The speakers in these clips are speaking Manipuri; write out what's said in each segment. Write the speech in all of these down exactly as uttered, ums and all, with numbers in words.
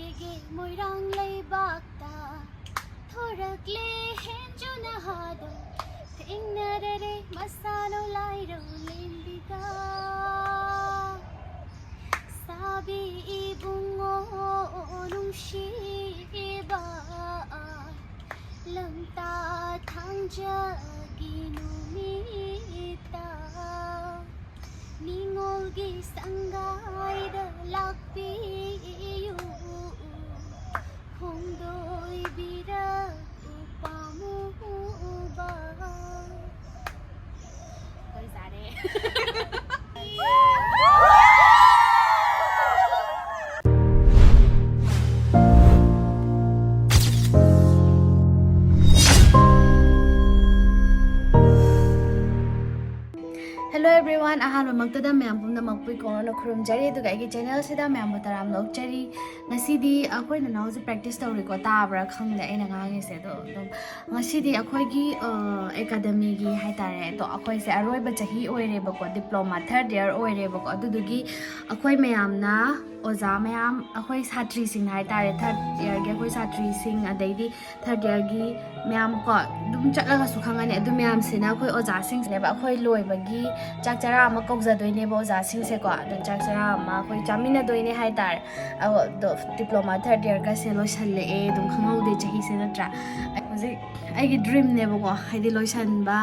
ꯑꯩꯒꯤ ꯃꯣꯏꯔꯥꯡ ꯂꯩꯕꯥꯛꯇ ꯊꯣꯔꯛꯂꯦ ꯍꯦꯟꯖꯨ ꯅꯍꯥꯗꯣ, ꯊꯦꯡꯅꯔꯔꯦ ꯃꯁꯥꯅꯧ ꯂꯥꯏꯔꯧ ꯂꯦꯝꯕꯤꯗ꯫ ꯁꯥꯕꯤ ꯏꯕꯨꯡꯉꯣ ꯅꯨꯡꯁꯤꯕ, ꯂꯝꯇꯥ ꯊꯥꯡꯖꯒꯤ ꯅꯨꯃꯤꯠꯇ ꯅꯤꯉꯣꯜꯒꯤ ꯁꯪꯒꯥꯏꯗ ꯂꯥꯛꯄꯤꯌꯨ, ꯍꯣꯡꯗꯣꯏꯕꯤꯔꯛꯎ ꯄꯥꯝꯃꯨꯕ꯫ ꯂꯣꯏꯖꯔꯦ꯫ Hello everyone, ꯑꯍꯥꯟꯕꯃꯛꯇꯗ ꯃꯌꯥꯝ ꯄꯨꯝꯅꯃꯛꯄꯨ ꯏꯀꯣꯡꯅ ꯈꯨꯔꯨꯝꯖꯔꯤ, ꯑꯗꯨꯒ ꯑꯩꯒꯤ ꯆꯦꯅꯦꯜꯁꯤꯗ ꯃꯌꯥꯝꯕꯨ ꯇꯔꯥꯝꯅ ꯑꯣꯛꯆꯔꯤ꯫ ꯉꯁꯤꯗꯤ ꯑꯩꯈꯣꯏ ꯅꯅꯥꯎꯁꯦ ꯄ꯭ꯔꯦꯛꯇꯤꯁ ꯇꯧꯔꯤꯀꯣ, ꯇꯥꯕ꯭ꯔꯥ ꯈꯪꯗꯦ ꯑꯩꯅ ꯉꯥꯡꯉꯤꯁꯦ꯫ ꯑꯗꯣ ꯑꯗꯨꯝ ꯉꯁꯤꯗꯤ ꯑꯩꯈꯣꯏꯒꯤ ꯑꯦꯀꯥꯗꯃꯤꯒꯤ ꯍꯥꯏꯇꯥꯔꯦ, ꯑꯗꯣ ꯑꯩꯈꯣꯏꯁꯦ ꯑꯔꯣꯏꯕ ꯆꯍꯤ ꯑꯣꯏꯔꯦꯕꯀꯣ, ꯗꯤꯄ꯭ꯂꯣꯃꯥ ꯊꯥꯔꯠ ꯏꯌꯥꯔ ꯑꯣꯏꯔꯦꯕꯀꯣ꯫ ꯑꯗꯨꯗꯨꯒꯤ ꯑꯩꯈꯣꯏ ꯃꯌꯥꯝꯅ, ꯑꯣꯖꯥ ꯃꯌꯥꯝ, ꯑꯩꯈꯣꯏ ꯁꯥꯇ꯭ꯔꯤꯁꯤꯡ ꯍꯥꯏꯇꯥꯔꯦ, ꯊꯥꯔꯠ ꯏꯌꯥꯔꯒꯤ ꯑꯩꯈꯣꯏ ꯁꯥꯇ꯭ꯔꯤꯁꯤꯡ, ꯑꯗꯩꯗꯤ ꯊꯥꯔꯠ ꯏꯌꯥꯔꯒꯤ ꯃꯌꯥꯝ ꯀꯣ, ꯑꯗꯨꯝ ꯆꯠꯂꯒꯁꯨ ꯈꯪꯉꯅꯤ꯫ ꯑꯗꯨ ꯃꯌꯥꯝꯁꯤꯅ ꯑꯩꯈꯣꯏ ꯑꯣꯖꯥꯁꯤꯡꯁꯤꯅꯦꯕ, ꯑꯩꯈꯣꯏ ꯂꯣꯏꯕꯒꯤ ꯆꯥꯛ ꯆꯔꯥ ꯑꯃ ꯀꯧꯖꯗꯣꯏꯅꯦꯕ ꯑꯣꯖꯥꯁꯤꯡꯁꯦꯀꯣ꯫ ꯑꯗꯨ ꯆꯥꯛ ꯆꯔꯥ ꯑꯃ ꯑꯩꯈꯣꯏ ꯆꯥꯃꯤꯟꯅꯗꯣꯏꯅꯦ ꯍꯥꯏꯇꯥꯔꯦ꯫ ꯑꯗꯣ ꯗꯤꯄ꯭ꯂꯣꯃꯥ ꯊꯥꯔꯠ ꯏꯌꯥꯔꯒꯁꯦ ꯂꯣꯏꯁꯜꯂꯛꯑꯦ, ꯑꯗꯨꯝ ꯈꯪꯍꯧꯗꯦ ꯆꯍꯤꯁꯦ, ꯅꯠꯇ꯭ꯔꯥ? ꯍꯧꯖꯤꯛ ꯑꯩꯒꯤ ꯗ꯭ꯔꯤꯝꯅꯦꯕꯀꯣ, ꯍꯥꯏꯗꯤ ꯂꯣꯏꯁꯟꯕ,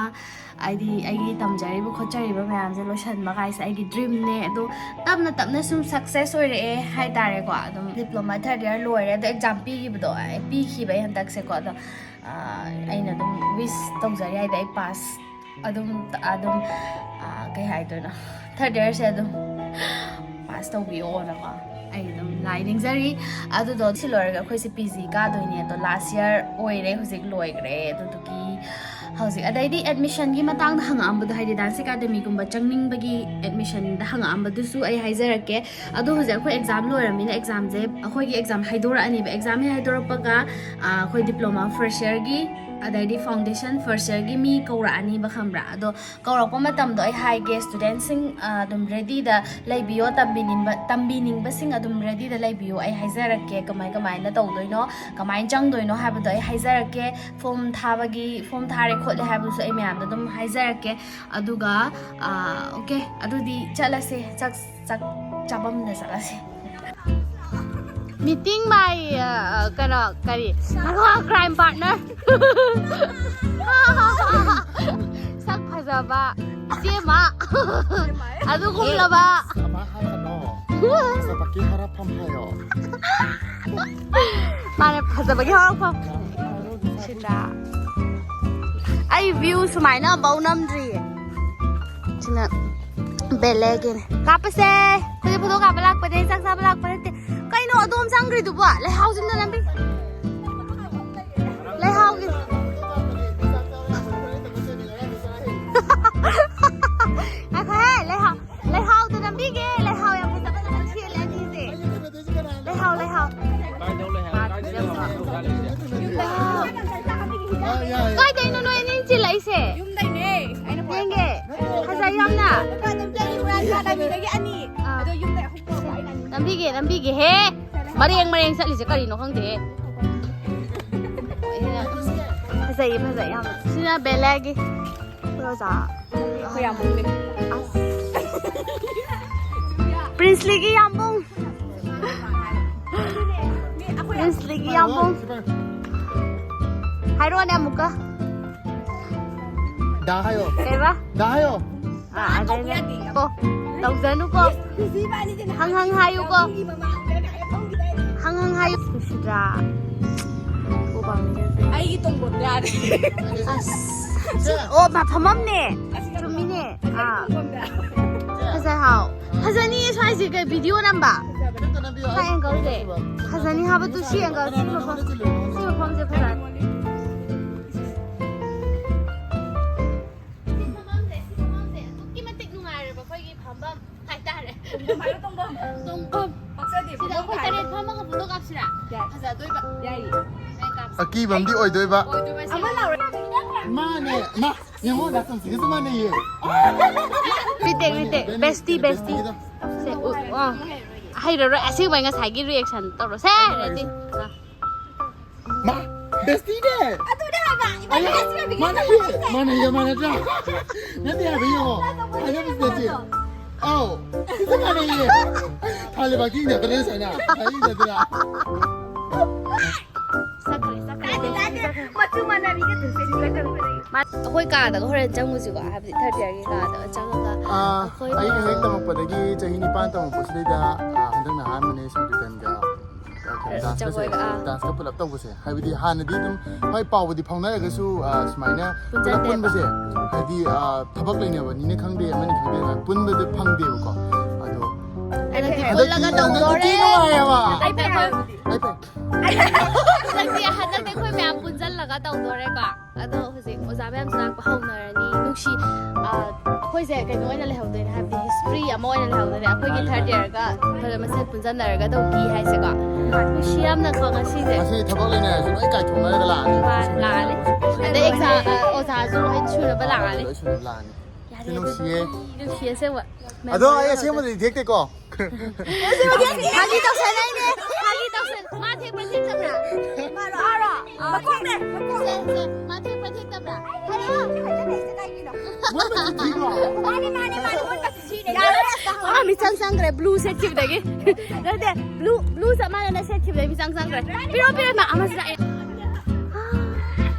ꯍꯥꯏꯗꯤ ꯑꯩꯒꯤ ꯇꯝꯖꯔꯤꯕ ꯈꯣꯠꯆꯔꯤꯕ ꯃꯌꯥꯝꯁꯦ ꯂꯣꯏꯁꯟꯕ ꯀꯥꯏꯁꯦ ꯑꯩꯒꯤ ꯗ꯭ꯔꯤꯝꯅꯦ꯫ ꯑꯗꯣ ꯇꯞꯅ ꯇꯞꯅ ꯁꯨꯝ ꯁꯛꯁꯦꯁ ꯑꯣꯏꯔꯛꯑꯦ ꯍꯥꯏꯇꯥꯔꯦꯀꯣ꯫ ꯑꯗꯨꯝ ꯗꯤꯄ꯭ꯂꯣꯃꯥ ꯊꯥꯔꯠ ꯏꯌꯥꯔ ꯂꯣꯏꯔꯦ, ꯑꯗꯣ ꯑꯦꯛꯖꯥꯝ ꯄꯤꯈꯤꯕꯗꯣ, ꯑꯩ ꯄꯤꯈꯤꯕ ꯑꯩ ꯍꯟꯗꯛꯁꯦꯀꯣ꯫ ꯑꯗꯣ ꯑꯥ, ꯑꯩꯅ ꯑꯗꯨꯝ ꯋꯤꯁ ꯇꯧꯖꯔꯤ, ꯍꯥꯏꯗꯤ ꯑꯩ ꯄꯥꯁ ꯑꯗꯨꯝ, ꯑꯗꯨꯝ, ꯑꯥ, ꯀꯩ ꯍꯥꯏꯗꯣꯏꯅꯣ, ꯊꯥꯔꯠ ꯏꯌꯥꯔꯁꯦ ꯑꯗꯨꯝ ꯄꯥꯁ ꯇꯧꯕꯤꯌꯣꯅꯀꯣ ꯑꯩ ꯑꯗꯨꯝ ꯂꯥꯏ ꯅꯤꯡꯖꯔꯤ꯫ ꯑꯗꯨꯗꯣ ꯁꯤ ꯂꯣꯏꯔꯒ ꯑꯩꯈꯣꯏꯁꯦ ꯄꯤ ꯖꯤ ꯀꯥꯗꯣꯏꯅꯦ꯫ ꯑꯗꯣ ꯂꯥꯁ ꯏꯌꯥꯔ ꯑꯣꯏꯔꯦ, ꯍꯧꯖꯤꯛ ꯂꯣꯏꯈ꯭ꯔꯦ꯫ ꯑꯗꯨꯗꯨꯒꯤ ꯍꯧꯖꯤꯛ, ꯑꯗꯩꯗꯤ ꯑꯦꯗꯃꯤꯁꯟꯒꯤ ꯃꯇꯥꯡꯗ ꯍꯪꯉꯛꯑꯝꯕꯗꯣ, ꯍꯥꯏꯗꯤ ꯗꯥꯟꯁ ꯑꯦꯀꯥꯗꯃꯤꯒꯨꯝꯕ ꯆꯪꯅꯤꯡꯕꯒꯤ ꯑꯦꯗꯃꯤꯁꯟꯗ ꯍꯪꯉꯛꯑꯝꯕꯗꯨꯁꯨ ꯑꯩ ꯍꯥꯏꯖꯔꯛꯀꯦ꯫ ꯑꯗꯣ ꯍꯧꯖꯤꯛ ꯑꯩꯈꯣꯏ ꯑꯦꯛꯖꯥꯝ ꯂꯣꯏꯔꯕꯅꯤꯅ ꯑꯦꯛꯖꯥꯝꯁꯦ, ꯑꯩꯈꯣꯏꯒꯤ ꯑꯦꯛꯖꯥꯝ ꯍꯥꯏꯗꯣꯔꯛꯑꯅꯤꯕ꯫ ꯑꯦꯛꯖꯥꯝ ꯍꯦꯛ ꯍꯥꯏꯗꯣꯔꯛꯄꯒ, ꯑꯥ, ꯑꯩꯈꯣꯏ ꯗꯤꯄ꯭ꯂꯣꯃꯥ ꯐꯥꯔꯁ ꯏꯌꯥꯔꯒꯤ ꯑꯗꯩꯗꯤ foundation first yearꯒꯤ ꯃꯤ ꯀꯧꯔꯛꯑꯅꯤꯕ, ꯈꯪꯕ꯭ꯔꯥ? ꯑꯗꯣ ꯀꯧꯔꯛꯄ ꯃꯇꯝꯗꯣ ꯑꯩ ꯍꯥꯏꯒꯦ, studentꯁꯤꯡ ꯑꯗꯨꯝ readyꯗ ꯂꯩꯕꯤꯌꯣ, ꯇꯝꯕꯤꯅꯤꯡꯕ ꯇꯝꯕꯤꯅꯤꯡꯕꯁꯤꯡ ꯑꯗꯨꯝ readyꯗ ꯂꯩꯕꯤꯌꯨ꯫ ꯑꯩ ꯍꯥꯏꯖꯔꯛꯀꯦ ꯀꯃꯥꯏ ꯀꯃꯥꯏꯅ ꯇꯧꯗꯣꯏꯅꯣ, ꯀꯃꯥꯏꯅ ꯆꯪꯗꯣꯏꯅꯣ ꯍꯥꯏꯕꯗꯣ ꯑꯩ ꯍꯥꯏꯖꯔꯛꯀꯦ꯫ Form ꯊꯥꯕꯒꯤ form ꯊꯥꯔꯦ ꯈꯣꯠꯂꯦ ꯍꯥꯏꯕꯗꯨꯁꯨ ꯑꯩ ꯃꯌꯥꯝꯗ ꯑꯗꯨꯝ ꯍꯥꯏꯖꯔꯛꯀꯦ꯫ ꯑꯗꯨꯒ okay, ꯑꯗꯨꯗꯤ ꯆꯠꯂꯁꯦ, ꯆꯥꯛ ꯆꯥꯛ ꯆꯥꯐꯝꯗ ꯆꯠꯂꯁꯦ꯫ Meeting my ꯀꯩꯅꯣ ꯀꯔꯤ, ꯉꯥꯏꯈꯣ, crime partner꯫ ꯁꯛ ꯐꯖꯕ ꯏꯆꯦꯃ ꯑꯗꯨꯒꯨꯝꯂꯕ꯫ ꯑꯃ ꯍꯥꯏꯒꯅꯣ꯫ ꯐꯖꯕꯒꯤ ꯍꯧꯔꯛꯐꯝ ꯍꯥꯏꯌꯣ꯫ ꯃꯥꯅꯦ, ꯐꯖꯕꯒꯤ ꯍꯧꯔꯛꯐꯝ꯫ ꯁꯤꯗ ꯑꯩ view ꯁꯨꯃꯥꯏꯅ ꯑꯃꯐꯥꯎ ꯅꯝꯗ꯭ꯔꯤꯌꯦ꯫ ꯁꯤꯅ ꯕꯦꯂꯦꯒꯤꯅꯦ꯫ ꯀꯥꯞꯄꯁꯦ꯫ ꯑꯩꯈꯣꯏꯗꯤ photo ꯀꯥꯞꯄ ꯂꯥꯛꯄꯅꯦ, ꯆꯥꯛ ꯆꯥꯕ ꯂꯥꯛꯄ ꯅꯠꯇꯦ꯫ ꯀꯩꯅꯣ ꯑꯗꯣꯝ ꯆꯪꯈ꯭ꯔꯤꯗꯨꯕꯣ? ꯂꯩꯍꯥꯎꯁꯤꯅ ꯂꯝꯕꯤ꯫ ꯂꯩꯍꯥꯎꯒꯤ꯫ ꯉꯥꯏꯈꯣꯍꯦ, ꯂꯩꯍꯥꯎ꯫ ꯂꯩꯍꯥꯎꯗꯣ ꯅꯝꯕꯤꯒꯦ꯫ ꯂꯩꯍꯥꯎ ꯌꯥꯝ ꯐꯖ ꯐꯖꯕ ꯁꯦꯠꯂꯦ ꯑꯅꯤꯁꯦ꯫ ꯂꯩꯍꯥꯎ, ꯂꯩꯍꯥꯎ꯫ ꯀꯥꯏꯗꯩꯅꯣ ꯅꯣꯏ ꯑꯅꯤ ꯆꯤꯜꯂꯛꯏꯁꯦ? ꯌꯦꯡꯒꯦ꯫ ꯐꯖꯩ ꯌꯥꯝꯅ꯫ ꯑꯥ꯫ ꯅꯝꯕꯤꯒꯦ, ꯅꯝꯕꯤꯒꯦ ꯍꯦ꯫ ꯃꯔꯦꯡ ꯃꯔꯦꯡ ꯆꯠꯂꯤꯁꯦ ꯀꯔꯤꯅꯣ ꯈꯪꯗꯦꯍꯦ꯫ ꯐꯖꯩꯌꯦ, ꯐꯖꯩ ꯌꯥꯝꯅ꯫ ꯁꯤꯅ ꯕꯦꯂꯦꯒꯤ꯫ ꯑꯩꯈꯣꯏ ꯑꯣꯖꯥ꯫ ꯑꯩꯈꯣꯏ ꯌꯥꯝꯕꯨꯡꯅꯦ꯫ ꯑꯁ꯫ ꯄ꯭ꯔꯤꯟꯁꯂꯤꯒꯤ ꯌꯥꯝꯕꯨꯡ꯫ ꯄ꯭ꯔꯤꯟꯁꯂꯤꯒꯤ ꯌꯥꯝꯕꯨꯡ꯫ ꯍꯥꯏꯔꯣꯅꯦ ꯑꯃꯨꯛꯀ꯫ ꯗꯥ ꯍꯥꯏꯌꯣ꯫ ꯀꯩꯕ? ꯗꯥ ꯍꯥꯏꯌꯣ꯫ ꯑꯥ, ꯑꯗꯩꯗ꯫ ꯀꯣ, ꯇꯧꯖꯅꯨꯀꯣ꯫ ꯍꯪ ꯍꯪ ꯍꯥꯏꯌꯨꯀꯣ꯫ ꯍꯪ ꯍꯪ ꯍꯥꯏꯌꯨ꯫ ꯅꯨꯡꯁꯤꯗ꯭ꯔꯥ? ꯎꯄꯥꯝꯕꯤꯒꯁꯦ꯫ ꯑꯩꯒꯤ ꯇꯣꯡꯐꯝ ꯌꯥꯗꯦ꯫ ꯑꯁ꯫ ꯑꯣ, ꯃꯐꯝ ꯑꯃꯅꯦ꯫ ꯆꯨꯝꯃꯤꯅꯦ꯫ ꯑꯥ꯫ ꯐꯖꯩ ꯍꯥꯎ꯫ ꯐꯖꯅꯤꯌꯦ ꯁ꯭ꯋꯥꯏꯁꯦ ꯀꯩ video ꯅꯝꯕ? ꯁ꯭ꯋꯥꯏ angle ꯁꯦ꯫ ꯐꯖꯅꯤ ꯍꯥꯏꯕ ꯇꯨ ꯁꯤ angle ꯁꯤ ꯃꯐꯝ꯫ ꯁꯤ ꯃꯐꯝꯁꯦ ꯐꯖꯅꯤ꯫ ꯁꯤ ꯃꯐꯝꯁꯦ, ꯁꯤ ꯃꯐꯝꯁꯦ ꯑꯗꯨꯛꯀꯤ ꯃꯇꯤꯛ ꯅꯨꯡꯉꯥꯏꯔꯦꯕ ꯑꯩꯈꯣꯏꯒꯤ ꯐꯝꯐꯝ ꯍꯥꯏꯇꯥꯔꯦ꯫ ꯇꯣꯡꯐꯝ꯫ ꯁꯤꯗ ꯑꯩꯈꯣꯏ ꯇꯔꯦꯠ ꯐꯝꯃꯒ ꯐꯣꯇꯣ ꯀꯥꯞꯁꯤꯔꯥ? ꯌꯥꯏ꯫ ꯐꯖꯗꯣꯏꯕ꯫ ꯌꯥꯏꯌꯦ꯫ ꯍꯣꯔꯦꯟ ꯀꯥꯞꯁꯤ꯫ ꯑꯀꯤꯕ ꯑꯃꯗꯤ ꯑꯣꯏꯗꯣꯏꯕ꯫ ꯑꯣꯏꯗꯣꯏꯕ ꯁꯤ꯫ ꯑꯃ ꯂꯥꯎꯔꯦ꯫ ꯃꯥꯅꯦ, ꯃꯥ, ꯌꯦꯡꯉꯣ, ꯗꯥ ꯇꯣꯝꯁꯤꯒꯁꯨ ꯃꯥꯟꯅꯩꯌꯦ꯫ Retake, retake. Bestie, bestie. ꯁꯦ, ꯎ, ꯑ꯫ ꯍꯩꯔꯔꯣꯏ꯫ ꯑꯁꯦꯡꯕꯩ ꯉꯁꯥꯏꯒꯤ reaction ꯇꯧꯔꯣ꯫ ꯁꯦ, ready꯫ ꯑ꯫ ꯃꯥ, bestie ꯅꯦ꯫ ꯑꯗꯨꯅꯦ ꯍꯥꯏꯕ꯫ ꯏꯕꯥꯅꯤ ꯑꯌꯥ, ꯑꯁꯤ ꯑꯣꯏꯕꯒꯤ ꯃꯥꯟꯅꯩꯌꯦ, ꯃꯥꯟꯅꯩꯌꯦ, ꯃꯥꯟꯅꯗ꯭ꯔꯥ? ꯅꯠꯇꯦ ꯍꯥꯏꯕ ꯌꯦꯡꯉꯣ꯫ ꯍꯥꯏꯅꯕꯁꯤꯗꯗꯤ꯫ ꯑꯧ, ꯁꯤꯁꯨ ꯃꯥꯟꯅꯩꯌꯦ꯫ ꯊꯥ ꯂꯩꯕꯥꯛꯀꯤ ꯏꯟꯗ ꯀꯗꯔ ꯁꯥꯏꯅ꯫ ꯉꯁꯥꯏꯒꯤ ꯏꯟꯗꯗꯨꯅ꯫ ꯆꯠꯈ꯭ꯔꯦ, ꯆꯠꯈ꯭ꯔꯦ꯫ ꯅꯠꯇꯦ, ꯅꯠꯇꯦ꯫ ꯃꯆꯨ ꯃꯥꯟꯅꯕꯤꯒ ꯇꯨꯁꯦ ꯁꯤꯗ ꯀꯩꯅꯣ ꯀꯩꯅꯣ꯫ ꯑꯩꯈꯣꯏ ꯀꯥꯗꯒ ꯍꯣꯔꯦꯟ ꯆꯪꯉꯨꯁꯤꯀꯣ, ꯍꯥꯏꯕꯗꯤ third year ꯒꯤ ꯀꯥꯗ ꯆꯪꯉꯒ ꯑꯥ, ꯑꯩꯈꯣꯏꯅ ꯑꯩꯅ ꯍꯦꯛ ꯇꯝꯃꯛꯄꯗꯒꯤ ꯆꯍꯤ ꯅꯤꯄꯥꯟ ꯇꯝꯃꯛꯄꯁꯤꯗꯩꯗ, ꯑꯥ, ꯍꯟꯗꯛꯅ ꯑꯍꯥꯟꯕꯅꯦ ꯁꯪꯀꯤꯔꯇꯟꯒ, ꯑꯥ, ꯀꯩꯅꯣ, dance ꯀ ꯖꯒꯣꯏꯒ, ꯑꯥ꯫ dance ꯀ ꯄꯨꯂꯞ ꯇꯧꯕꯁꯦ꯫ ꯍꯥꯏꯕꯗꯤ ꯍꯥꯟꯅꯗꯤ ꯑꯗꯨꯝ ꯍꯣꯏ ꯄꯥꯎꯕꯨꯗꯤ ꯐꯥꯎꯅꯔꯒꯁꯨ, ꯑꯥ, ꯁꯨꯃꯥꯏꯅ ꯄꯨꯂꯞ ꯄꯨꯟꯖꯟꯗꯦꯕ꯫ ꯄꯨꯟꯕꯁꯦ, ꯍꯥꯏꯗꯤ, ꯑꯥ, ꯊꯕꯛ ꯂꯩꯅꯕꯅꯤꯅ ꯈꯪꯗꯦ, ꯑꯃꯅꯤ ꯈꯪꯗꯦ, ꯑꯗꯨꯃꯥꯏꯅ ꯄꯨꯟꯕꯗ ꯐꯪꯗꯦꯕꯀꯣ꯫ ꯑꯗꯣ ꯍꯟꯗꯛꯇꯤ ꯍꯟꯗꯛꯇꯤ, ꯄꯨꯜꯂꯒ ꯍꯟꯗꯛꯇꯤ ꯇꯧꯗꯣꯔꯦ꯫ ꯅꯨꯡꯉꯥꯏꯌꯦꯕ꯫ ꯑꯩꯈꯣꯏ ꯑꯩ ꯐꯩ꯫ ꯍꯟꯗꯛꯇꯤ, ꯍꯟꯗꯛꯇꯤ ꯑꯩꯈꯣꯏ ꯃꯌꯥꯝ ꯄꯨꯟꯁꯤꯜꯂꯒ ꯇꯧꯗꯣꯔꯦꯀꯣ꯫ ꯑꯗꯣ ꯍꯧꯖꯤꯛ ꯑꯣꯖꯥ ꯃꯌꯥꯝꯁꯨ ꯂꯥꯛꯄ ꯍꯧꯅꯔꯅꯤ꯫ ꯅꯨꯡꯁꯤ, ꯑ, ꯑꯩꯈꯣꯏꯁꯦ ꯀꯩꯅꯣ ꯑꯣꯏꯅ ꯂꯩꯍꯧꯗꯣꯏꯅꯦ, ꯍꯥꯏꯕꯗꯤ history ꯑꯃ ꯑꯣꯏꯅ ꯂꯩꯍꯧꯗꯣꯏꯅꯦ꯫ ꯑꯩꯈꯣꯏꯒꯤ third year ꯒ ꯑꯩꯈꯣꯏ ꯃꯁꯦꯟ ꯄꯨꯟꯁꯤꯟꯅꯔꯒ ꯇꯧꯈꯤ ꯍꯥꯏꯁꯦꯀꯣ꯫ ꯅꯨꯡꯁꯤ ꯌꯥꯝꯅꯀꯣ ꯉꯁꯤꯁꯦ꯫ ꯉꯁꯤ ꯊꯕꯛ ꯂꯩꯅꯔꯁꯨ ꯂꯣꯏ ꯀꯥꯏꯊꯣꯛꯅꯔꯒ ꯂꯥꯛꯑꯅꯤ꯫ ꯃꯥ ꯂꯥꯛꯑꯅꯤ꯫ ꯑꯗꯩ exam, ꯑ, ꯑꯣꯖꯥꯁꯨ ꯂꯣꯏ ꯁꯨꯅꯕ ꯂꯥꯛꯑꯅꯤ꯫ ꯂꯣꯏ ꯁꯨꯅꯕ ꯂꯥꯛꯑꯅꯤ꯫ ꯌꯥꯔꯦ, ꯁꯤ ꯅꯨꯡꯁꯤꯌꯦ꯫ ꯅꯨꯡꯁꯤ ꯑꯁꯦꯡꯕ꯫ ꯑꯗꯣ ꯑꯩ ꯑꯁꯦꯡꯕꯗꯗꯤ ꯊꯦꯛꯇꯦꯀꯣ꯫ ꯐꯥꯒꯤ ꯇꯧꯁꯟꯅꯩꯅꯦ꯫ ꯐꯥꯒꯤ ꯇꯧꯁꯟ-, ꯃꯥ ꯊꯦꯛꯄ꯭ꯔꯥ ꯊꯦꯛꯇꯕ꯭ꯔꯥ? ꯃꯥꯔꯣ? ꯃꯀꯣꯛꯅꯦ, ꯃꯀꯣꯛ꯫ ꯁꯦ, ꯁꯦ, ꯃꯥ ꯊꯦꯛꯄ꯭ꯔꯥ ꯊꯦꯛꯇꯕ꯭ꯔꯥ? ꯍꯥꯏꯔꯛꯑꯣ꯫ ꯍꯥꯏꯖꯜꯂꯛꯏꯁꯦ ꯀꯩꯒꯤꯅꯣ? ꯃꯣꯏ ꯃꯆꯤꯟ ꯊꯤꯕ꯭ꯔꯣ? ꯃꯥꯅꯦ, ꯃꯥꯅꯦ, ꯃꯥꯅꯦ, ꯃꯣꯏ ꯃꯆꯤꯟ ꯊꯤꯅꯦ꯫ ꯌꯥꯔꯦ, ꯑꯁ, ꯑꯥ, ꯃꯤꯆꯪ ꯆꯪꯈ꯭ꯔꯦ, blue ꯁꯦꯠꯈꯤꯕꯗꯒꯤ꯫ ꯅꯠꯇꯦ, blue, blue ꯆꯞ ꯃꯥꯟꯅꯅ ꯁꯦꯠꯈꯤꯕꯗꯒꯤ ꯃꯤꯆꯪ ꯆꯪꯈ꯭ꯔꯦ꯫ ꯄꯤꯔꯣ, ꯄꯤꯔꯣ, ꯏꯃꯥ, ꯑꯃꯁꯨ ꯂꯥꯛꯑꯦ꯫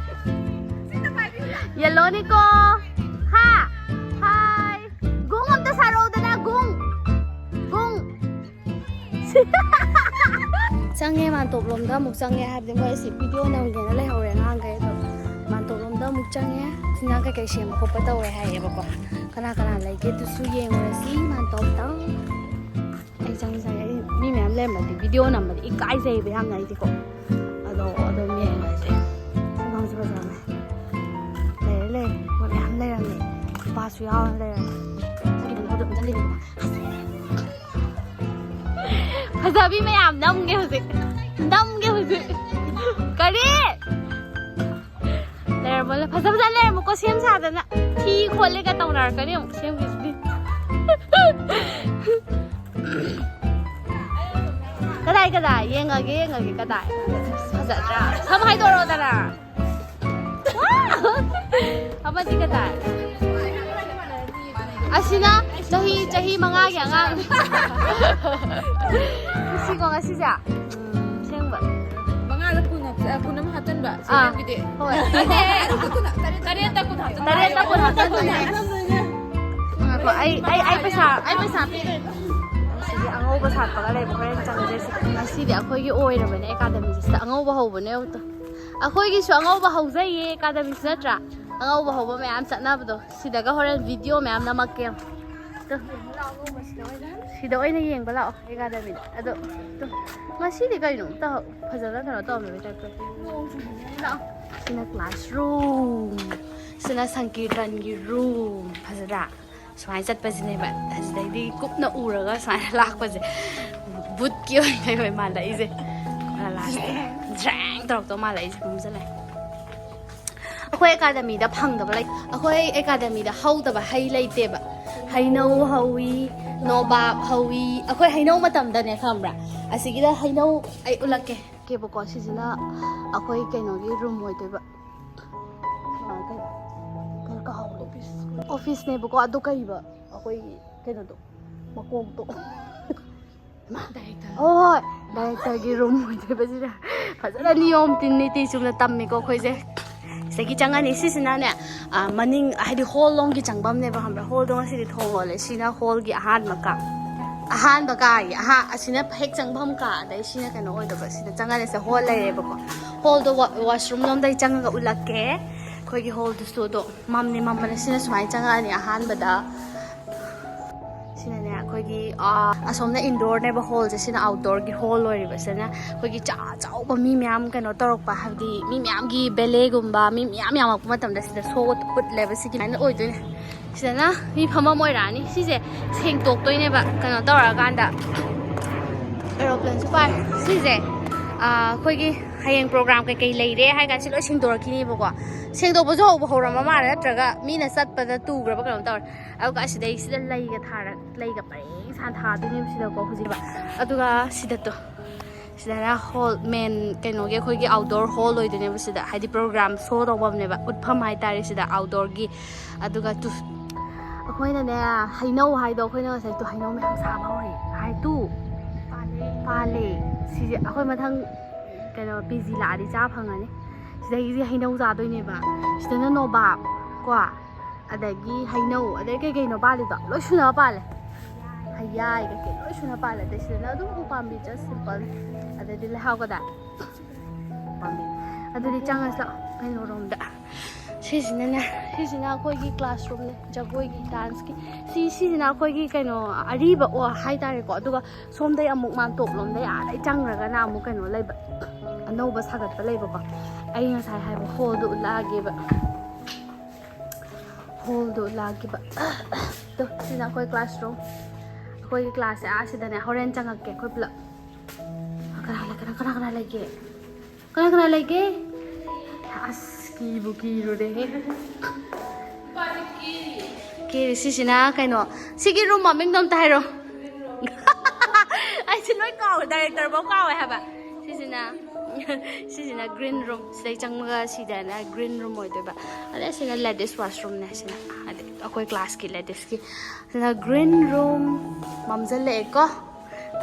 Yellow ꯅꯤꯀꯣ꯫ ꯍꯥ? Hi꯫ ꯒꯨꯡ ꯑꯝꯇ ꯁꯥꯔꯛꯑꯣꯗꯅ, ꯒꯨꯡ꯫ ꯒꯨꯡ꯫ ꯆꯪꯉꯦ, ꯃꯥꯟꯇꯣꯞ ꯂꯣꯝꯗ ꯑꯃꯨꯛ ꯆꯪꯉꯦ, ꯍꯥꯏꯕꯗꯤ ꯃꯣꯏ ꯑꯁꯤ video ꯅꯝꯒꯦꯅ ꯂꯩꯍꯧꯔꯦ ꯑꯉꯥꯡꯈꯩ꯫ ꯑꯗꯣ ꯃꯥꯟꯇꯣꯞ ꯂꯣꯝꯗ ꯑꯃꯨꯛ ꯆꯪꯉꯦ꯫ ꯆꯤꯟꯖꯥꯡ ꯀꯩꯀꯩ ꯁꯦꯝꯕ ꯈꯣꯠꯄ ꯇꯧꯔꯦ ꯍꯥꯏꯌꯦꯕꯀꯣ꯫ ꯀꯅꯥ ꯀꯅꯥ ꯂꯩꯒꯦ ꯑꯗꯨꯁꯨ ꯌꯦꯡꯉꯨꯔꯁꯤ ꯃꯥꯟꯇꯣꯞꯇ꯫ ꯑꯩ ꯆꯪꯉꯦ, ꯆꯪꯉꯦ꯫ ꯑꯩ ꯃꯤ ꯃꯌꯥꯝ ꯂꯩꯔꯝꯃꯗꯤ video ꯅꯝꯕꯗꯤ ꯏꯀꯥꯏꯖꯩꯕ ꯌꯥꯝꯅ ꯑꯩꯗꯤꯀꯣ꯫ ꯑꯗꯣ ꯑꯗꯨꯝ ꯌꯦꯡꯉꯁꯦ꯫ ꯑꯉꯥꯡꯁꯨ ꯐꯖꯕꯅꯦ꯫ ꯂꯩꯔꯦ, ꯂꯩꯔꯦ꯫ ꯃꯣꯏ ꯃꯌꯥꯝ ꯂꯩꯔꯝꯃꯦ꯫ ꯅꯨꯄꯥꯁꯨ ꯌꯥꯎꯔ ꯂꯩꯔꯝꯃꯦ꯫ ꯆꯠꯈꯤꯕꯅꯤ, ꯍꯧꯖꯤꯛ ꯑꯃꯨꯛ ꯆꯠꯈꯤꯅꯤ꯫ ꯐꯖꯕꯤ ꯃꯌꯥꯝ ꯅꯝꯒꯦ ꯍꯧꯖꯤꯛ꯫ ꯅꯝꯒꯦ ꯍꯧꯖꯤꯛ꯫ ꯀꯔꯤ? ꯂꯩꯔꯝꯃꯣ, ꯐꯖ ꯐꯖ ꯂꯩꯔꯝꯃꯣꯀꯣ, ꯁꯦꯝ ꯁꯥꯗꯅ꯫ ꯊꯤ ꯈꯣꯠꯂꯦꯒ ꯇꯧꯅꯔꯛꯀꯅꯤ ꯑꯃꯨꯛ ꯁꯦꯝꯒꯤꯁꯤꯗꯤ꯫ ꯀꯗꯥꯏ, ꯀꯗꯥꯏ? ꯌꯦꯡꯉꯒꯦ, ꯌꯦꯡꯉꯒꯦ, ꯀꯗꯥꯏ? ꯐꯖꯗ꯭ꯔꯥ? ꯁꯝ ꯍꯥꯏꯗꯣꯔꯛꯑꯣꯗꯅ꯫ ꯑꯃꯗꯤ ꯀꯗꯥꯏ? ꯑꯁꯤꯅ ꯆꯍꯤ, ꯆꯍꯤ ꯃꯉꯥꯒꯤ ꯑꯉꯥꯡ꯫ ꯁꯤꯀꯣ ꯉꯁꯤꯁꯦ꯫ ꯎꯝ, ꯑꯁꯦꯡꯕ꯫ ꯃꯉꯥꯗ ꯀꯨꯟ ꯍꯥꯞꯆ-, ꯑ, ꯀꯨꯟ ꯑꯃ ꯍꯥꯞꯆꯟꯕ꯫ ꯑꯥ, ꯁꯦꯝꯒꯤꯗꯤ꯫ ꯍꯣꯏ꯫ ꯇꯔꯦꯠꯇ ꯀꯨꯟ ꯍꯥꯞꯆꯟꯕ꯫ ꯇꯔꯦꯠꯇ ꯀꯨꯟ ꯍꯥꯞꯆꯟꯕ꯫ ꯉꯥꯏꯈꯣ, ꯑꯩ, ꯑꯩ, ꯑꯩ ꯄꯩꯁꯥ, ꯑꯩ ꯄꯩꯁꯥ ꯄꯤꯗꯣꯏꯅꯦ꯫ ꯁꯤꯗꯤ ꯑꯉꯧꯕ ꯁꯥꯠꯄꯒ ꯂꯩꯕ, ꯍꯣꯔꯦꯟ ꯆꯪꯁꯦ ꯁꯤꯗ꯫ ꯉꯁꯤꯗꯤ ꯑꯩꯈꯣꯏꯒꯤ ꯑꯣꯏꯔꯕꯅꯦ ꯑꯦꯀꯥꯗꯃꯤꯁꯤꯗ꯫ ꯑꯉꯧꯕ ꯍꯧꯕꯅꯦ ꯑꯌꯨꯛꯇ꯫ ꯑꯩꯈꯣꯏꯒꯤꯁꯨ ꯑꯉꯧꯕ ꯍꯧꯖꯩꯌꯦ ꯑꯦꯀꯥꯗꯃꯤꯁꯤ ꯅꯠꯇ꯭ꯔꯥ? ꯑꯉꯧꯕ ꯍꯧꯕ ꯃꯌꯥꯝ ꯆꯠꯅꯕꯗꯣ꯫ ꯁꯤꯗꯒ ꯍꯣꯔꯦꯟ ꯚꯤꯗꯤꯑꯣ ꯃꯌꯥꯝ ꯅꯝꯃꯛꯀꯦ꯫ ꯇꯨ꯫ ꯁꯤꯗ ꯑꯣꯏꯅ ꯌꯦꯡꯕ ꯂꯥꯛꯑꯣ ꯑꯦꯀꯥꯗꯃꯤꯗ꯫ ꯑꯗꯣ ꯇꯨ꯫ ꯉꯁꯤꯗꯤ ꯀꯩꯅꯣ ꯑꯝꯇ ꯐꯖꯅ ꯀꯩꯅꯣ ꯇꯧꯔꯝꯗꯕꯩ ꯇꯥꯏꯞ ꯇꯧꯋꯦ꯫ ꯂꯥꯛꯑꯣ꯫ ꯁꯤꯅ classroom꯫ ꯁꯤꯅ ꯁꯪꯀꯤꯔꯇꯟꯒꯤ room꯫ ꯐꯖꯗ꯭ꯔꯥ? ꯁꯨꯃꯥꯏꯅ ꯆꯠꯄꯁꯤꯅꯦꯕ꯫ ꯑꯁꯤꯗꯩꯗꯤ ꯀꯨꯞꯅ ꯎꯔꯒ ꯁꯨꯃꯥꯏꯅ ꯂꯥꯛꯄꯁꯦ꯫ ꯕꯨꯠꯀꯤ ꯑꯣꯏꯅ ꯀꯩ ꯑꯣꯏ ꯃꯥꯜꯂꯛꯏꯁꯦ꯫ ꯂꯥꯁꯇ ꯖ꯭ꯔꯦꯡ ꯇꯧꯔꯛꯇꯧ ꯃꯥꯜꯂꯛꯏꯁꯦ꯫ ꯃꯝꯁꯤꯜꯂꯛꯑꯦ꯫ ꯑꯩꯈꯣꯏ ꯑꯦꯀꯥꯗꯃꯤꯗ ꯐꯪꯗꯕ ꯂꯩ-, ꯑꯩꯈꯣꯏ ꯑꯦꯀꯥꯗꯃꯤꯗ ꯍꯧꯗꯕ ꯍꯩ ꯂꯩꯇꯦꯕ꯫ ꯍꯩꯅꯧ ꯍꯧꯋꯤ, ꯅꯣꯕꯥꯞ ꯍꯧꯋꯤ꯫ ꯑꯩꯈꯣꯏ ꯍꯩꯅꯧ ꯃꯇꯝꯗꯅꯦ ꯈꯪꯕ꯭ꯔꯥ? ꯑꯁꯤꯒꯤꯗ ꯍꯩꯅꯧ ꯑꯩ ꯎꯠꯂꯛꯀꯦ꯫ ꯀꯦꯕꯀꯣ, ꯁꯤꯁꯤꯅ ꯑꯩꯈꯣꯏ ꯀꯩꯅꯣꯒꯤ room ꯑꯣꯏꯗꯣꯏꯕ꯫ ꯑ, ꯀꯩ-, ꯀꯩ ꯀꯥꯎꯔꯦ꯫ Officeꯅꯦꯕꯀꯣ, ꯑꯗꯨ ꯀꯩꯕ? ꯑꯩꯈꯣꯏꯒꯤ ꯀꯩꯅꯣꯗꯣ, ꯃꯀꯣꯛꯇꯣ꯫ Director꯫ ꯍꯣꯏ, directorꯒꯤ room ꯑꯣꯏꯗꯣꯏꯕ ꯁꯤꯅ꯫ ꯐꯖꯅ ꯅꯤꯌꯣꯝ ꯇꯤꯟ ꯅꯤꯇꯤ ꯆꯨꯝꯅ ꯇꯝꯃꯤꯀꯣ ꯑꯩꯈꯣꯏꯁꯦ꯫ ꯁꯤꯗꯒꯤ ꯆꯪꯉꯅꯤ꯫ ꯁꯤꯁꯤꯅꯅꯦ, ꯑ, ꯃꯅꯤꯡ, ꯍꯥꯏꯗꯤ hall ꯂꯣꯝꯒꯤ ꯆꯪꯐꯝꯅꯦꯕ, ꯈꯪꯕ꯭ꯔꯥ? Hallꯗꯣ ꯉꯁꯤꯗꯤ ꯊꯣꯡ ꯂꯣꯜꯂꯦ꯫ ꯁꯤꯅ hallꯒꯤ ꯑꯍꯥꯟꯕ ꯀꯥ꯫ ꯑꯍꯥꯟꯕ ꯀꯥꯒꯤ, ꯑꯍꯥ-, ꯑꯁꯤꯅ ꯍꯦꯛ ꯆꯪꯐꯝ ꯀꯥ, ꯑꯗꯩ ꯁꯤꯅ ꯀꯩꯅꯣ ꯑꯣꯏꯗꯕ꯫ ꯁꯤꯗ ꯆꯪꯉꯅꯤ꯫ ꯁꯤꯗ hall ꯂꯩꯔꯦꯕꯀꯣ꯫ Hallꯗꯣ wa-, washroomꯂꯣꯝꯗꯩ ꯆꯪꯉꯒ ꯎꯠꯂꯛꯀꯦ꯫ ꯑꯩꯈꯣꯏꯒꯤ hallꯗꯨꯁꯨ ꯑꯗꯣ ꯃꯝꯅꯤ ꯃꯝꯕꯅꯦ꯫ ꯁꯤꯅ ꯁꯨꯃꯥꯏꯅ ꯆꯪꯉꯛꯑꯅꯤ ꯑꯍꯥꯟꯕꯗ꯫ ꯁꯤꯅꯅꯦ ꯑꯩꯈꯣꯏꯒꯤ, ꯑꯥ, ꯑꯁꯣꯝꯅ indoorꯅꯦꯕ hallꯁꯦ, ꯁꯤꯅ outdoorꯒꯤ hall ꯑꯣꯏꯔꯤꯕ꯫ ꯁꯤꯗꯅ ꯑꯩꯈꯣꯏꯒꯤ ꯆꯥ ꯆꯥꯎꯕ ꯃꯤ ꯃꯌꯥꯝ ꯀꯩꯅꯣ ꯇꯧꯔꯛꯄ, ꯍꯥꯏꯕꯗꯤ ꯃꯤ ꯃꯌꯥꯝꯒꯤ balletꯒꯨꯝꯕ ꯃꯤ ꯃꯌꯥꯝ ꯌꯥꯝꯃꯛꯄ ꯃꯇꯝꯗ ꯁꯤꯗ show ꯎꯠꯂꯦꯕ꯫ ꯁꯤꯒꯤ ꯑꯗꯨꯃꯥꯏꯅ ꯑꯣꯏꯗꯣꯏꯅꯦ꯫ ꯁꯤꯗꯅ ꯃꯤ ꯐꯝꯐꯝ ꯑꯣꯏꯔꯛꯑꯅꯤ꯫ ꯁꯤꯁꯦ ꯁꯦꯡꯗꯣꯛꯇꯣꯏꯅꯦꯕ ꯀꯩꯅꯣ ꯇꯧꯔꯛꯑꯀꯥꯟꯗ꯫ ꯑꯦꯔꯣꯄ꯭ꯂꯦꯟꯁꯨ ꯄꯥꯏ꯫ ꯁꯤꯁꯦ ꯑꯩꯈꯣꯏꯒꯤ ꯍꯌꯦꯡ ꯄ꯭ꯔꯣꯒ꯭ꯔꯥꯝ ꯀꯩꯀꯩ ꯂꯩꯔꯦ ꯍꯥꯏ ꯀꯥꯟꯗ ꯁꯤ ꯂꯣꯏ ꯁꯦꯡꯗꯣꯔꯛꯈꯤꯅꯦꯕꯀꯣ꯫ ꯁꯦꯡꯗꯣꯛꯄꯁꯨ ꯍꯧꯕ ꯍꯧꯔꯝꯃ ꯃꯥꯜꯂꯦ, ꯅꯠꯇ꯭ꯔꯒ ꯃꯤꯅ ꯆꯠꯄꯗ ꯇꯨꯈ꯭ꯔꯕ ꯀꯩꯅꯣꯝ ꯇꯧꯔꯦ꯫ ꯑꯗꯨꯒ ꯑꯁꯤꯗꯩꯁꯤꯗ ꯂꯩꯒ ꯊꯥꯔ ꯂꯩꯒ ꯄꯔꯦꯡ ꯁꯥꯟꯅ ꯊꯥꯗꯣꯏꯅꯦꯕ ꯁꯤꯗꯀꯣ ꯍꯧꯖꯤꯛ꯫ ꯑꯗꯨꯒ ꯁꯤꯗ ꯇꯣ, ꯁꯤꯗꯅ ꯍꯣꯜ, ꯃꯦꯟ ꯀꯩꯅꯣꯒꯤ ꯑꯩꯈꯣꯏꯒꯤ ꯑꯥꯎꯠꯗꯣꯔ ꯍꯣꯜ ꯑꯣꯏꯗꯣꯏꯅꯦꯕ ꯁꯤꯗ, ꯍꯥꯏꯗꯤ ꯄ꯭ꯔꯣꯒ꯭ꯔꯥꯝ ꯁꯣ ꯇꯧꯐꯝꯅꯦꯕ, ꯎꯠꯐꯝ ꯍꯥꯏꯇꯥꯔꯦ ꯁꯤꯗ ꯑꯥꯎꯠꯗꯣꯔꯒꯤ꯫ ꯑꯗꯨꯒ ꯇꯨ, ꯑꯩꯈꯣꯏꯅꯅꯦ ꯍꯩꯅꯧ ꯍꯥꯏꯗꯣ, ꯑꯩꯈꯣꯏꯅ ꯉꯁꯥꯏ ꯇꯨ ꯍꯩꯅꯧ ꯃꯌꯥꯝ ꯁꯥꯕ ꯍꯧꯔꯦ ꯍꯥꯏ ꯇꯨ꯫ ꯄꯥꯜꯂꯦ꯫ ꯁꯤꯁꯦ ꯑꯩꯈꯣꯏ ꯃꯊꯪ ꯀꯩꯅꯣ ꯄꯤ ꯖꯤ ꯂꯥꯛꯑꯗꯤ ꯆꯥ ꯐꯪꯉꯅꯤ꯫ ꯁꯤꯗꯒꯤꯗꯤ ꯍꯩꯅꯧ ꯆꯥꯗꯣꯏꯅꯦꯕ꯫ ꯁꯤꯗꯅ ꯅꯣꯕꯥꯞ ꯀꯣ, ꯑꯗꯒꯤ ꯍꯩꯅꯧ, ꯑꯗꯩ ꯀꯩ ꯀꯩꯅꯣ ꯄꯥꯜꯂꯤꯗꯣ ꯂꯣꯏ ꯁꯨꯅꯕ ꯄꯥꯜꯂꯦ꯫ ꯍꯩꯌꯥꯏ ꯀꯩꯀꯩ ꯂꯣꯏ ꯁꯨꯅ ꯄꯥꯜꯂꯦ꯫ ꯑꯗꯩ ꯁꯤꯗꯅ ꯑꯗꯨꯝ ꯎꯄꯥꯝꯕꯤ just simple꯫ ꯑꯗꯩꯗꯤ ꯂꯩꯍꯥꯎꯒꯗ ꯄꯥꯝꯕꯤ꯫ ꯑꯗꯨꯗꯤ ꯆꯪꯉꯁꯤ ꯂꯥꯛꯑꯣ ꯀꯩꯅꯣꯔꯣꯝꯗ꯫ ꯁꯤꯁꯤꯅꯅꯦ, ꯁꯤꯁꯤꯅ ꯑꯩꯈꯣꯏꯒꯤ ꯀ꯭ꯂꯥꯁꯔꯨꯝꯅꯦ, ꯖꯒꯣꯏꯒꯤ, ꯗꯥꯟꯁꯀꯤ꯫ ꯁꯤ, ꯁꯤꯁꯤꯅ ꯑꯩꯈꯣꯏꯒꯤ ꯀꯩꯅꯣ ꯑꯔꯤꯕ ꯑꯣ ꯍꯥꯏꯇꯥꯔꯦꯀꯣ꯫ ꯑꯗꯨꯒ ꯁꯣꯝꯗꯩ ꯑꯃꯨꯛ ꯃꯥꯟꯇꯣꯞ ꯂꯣꯝꯗꯩ ꯑꯥꯗꯩ ꯆꯪꯈ꯭ꯔꯒꯅ ꯑꯃꯨꯛ ꯀꯩꯅꯣ ꯂꯩꯕ, ꯑꯅꯧꯕ ꯁꯥꯒꯠꯄ ꯂꯩꯕꯀꯣ꯫ ꯑꯩ ꯉꯁꯥꯏ ꯍꯥꯏꯕ ꯍꯣꯜꯗꯣ ꯎꯠꯂꯛꯑꯒꯦꯕ꯫ ꯍꯣꯜꯗꯣ ꯎꯠꯂꯛꯑꯒꯦꯕ꯫ ꯇꯣ, ꯁꯤꯅ ꯑꯩꯈꯣꯏ ꯀ꯭ꯂꯥꯁꯔꯨꯝ꯫ ꯑꯩꯈꯣꯏꯒꯤ ꯀ꯭ꯂꯥꯁꯁꯦ ꯑꯥ ꯁꯤꯗꯅꯦ꯫ ꯍꯣꯔꯦꯟ ꯆꯪꯉꯛꯀꯦ ꯑꯩꯈꯣꯏ ꯄꯨꯂꯞ꯫ ꯀꯅꯥ ꯂꯩ-, ꯀꯅꯥ, ꯀꯅꯥ, ꯀꯅꯥ ꯂꯩꯒꯦ? ꯀꯅꯥ ꯀꯅꯥ ꯂꯩꯒꯦ? ꯑꯁ, ꯀꯤꯕꯨ ꯀꯤꯔꯨꯔꯦꯍꯦ꯫ ꯀꯦꯔꯤ, ꯁꯤꯁꯤꯅ ꯀꯩꯅꯣ, ꯁꯤꯒꯤ ꯔꯨꯝ ꯃꯃꯤꯡꯗꯣ ꯑꯝꯇ ꯍꯥꯏꯔꯣ꯫ ꯑꯩꯁꯦ ꯂꯣꯏ ꯀꯥꯎꯋꯦ, ꯗꯥꯏꯔꯦꯛꯇꯔꯐꯥꯎ ꯀꯥꯎꯋꯦ ꯍꯥꯏꯕ꯫ ꯁꯤꯁꯤꯅ, ꯁꯤꯁꯤꯅ ꯒ꯭ꯔꯤꯟ ꯔꯨꯝ꯫ ꯁꯤꯗꯩ ꯆꯪꯕꯒ ꯁꯤꯗꯅ ꯒ꯭ꯔꯤꯟ ꯔꯨꯝ ꯑꯣꯏꯗꯣꯏꯕ꯫ ꯑꯗꯩ ꯁꯤꯅ ꯂꯦꯗꯤꯁ ꯋꯥꯁꯔꯨꯝꯅꯦ꯫ ꯁꯤꯅ ꯍꯥꯏꯗꯤ ꯑꯩꯈꯣꯏ ꯀ꯭ꯂꯥꯁꯀꯤ ꯂꯦꯗꯤꯁꯀꯤ꯫ ꯁꯤꯅ ꯒ꯭ꯔꯤꯟ ꯔꯨꯝ꯫ ꯃꯝꯁꯤꯜꯂꯛꯑꯦꯀꯣ꯫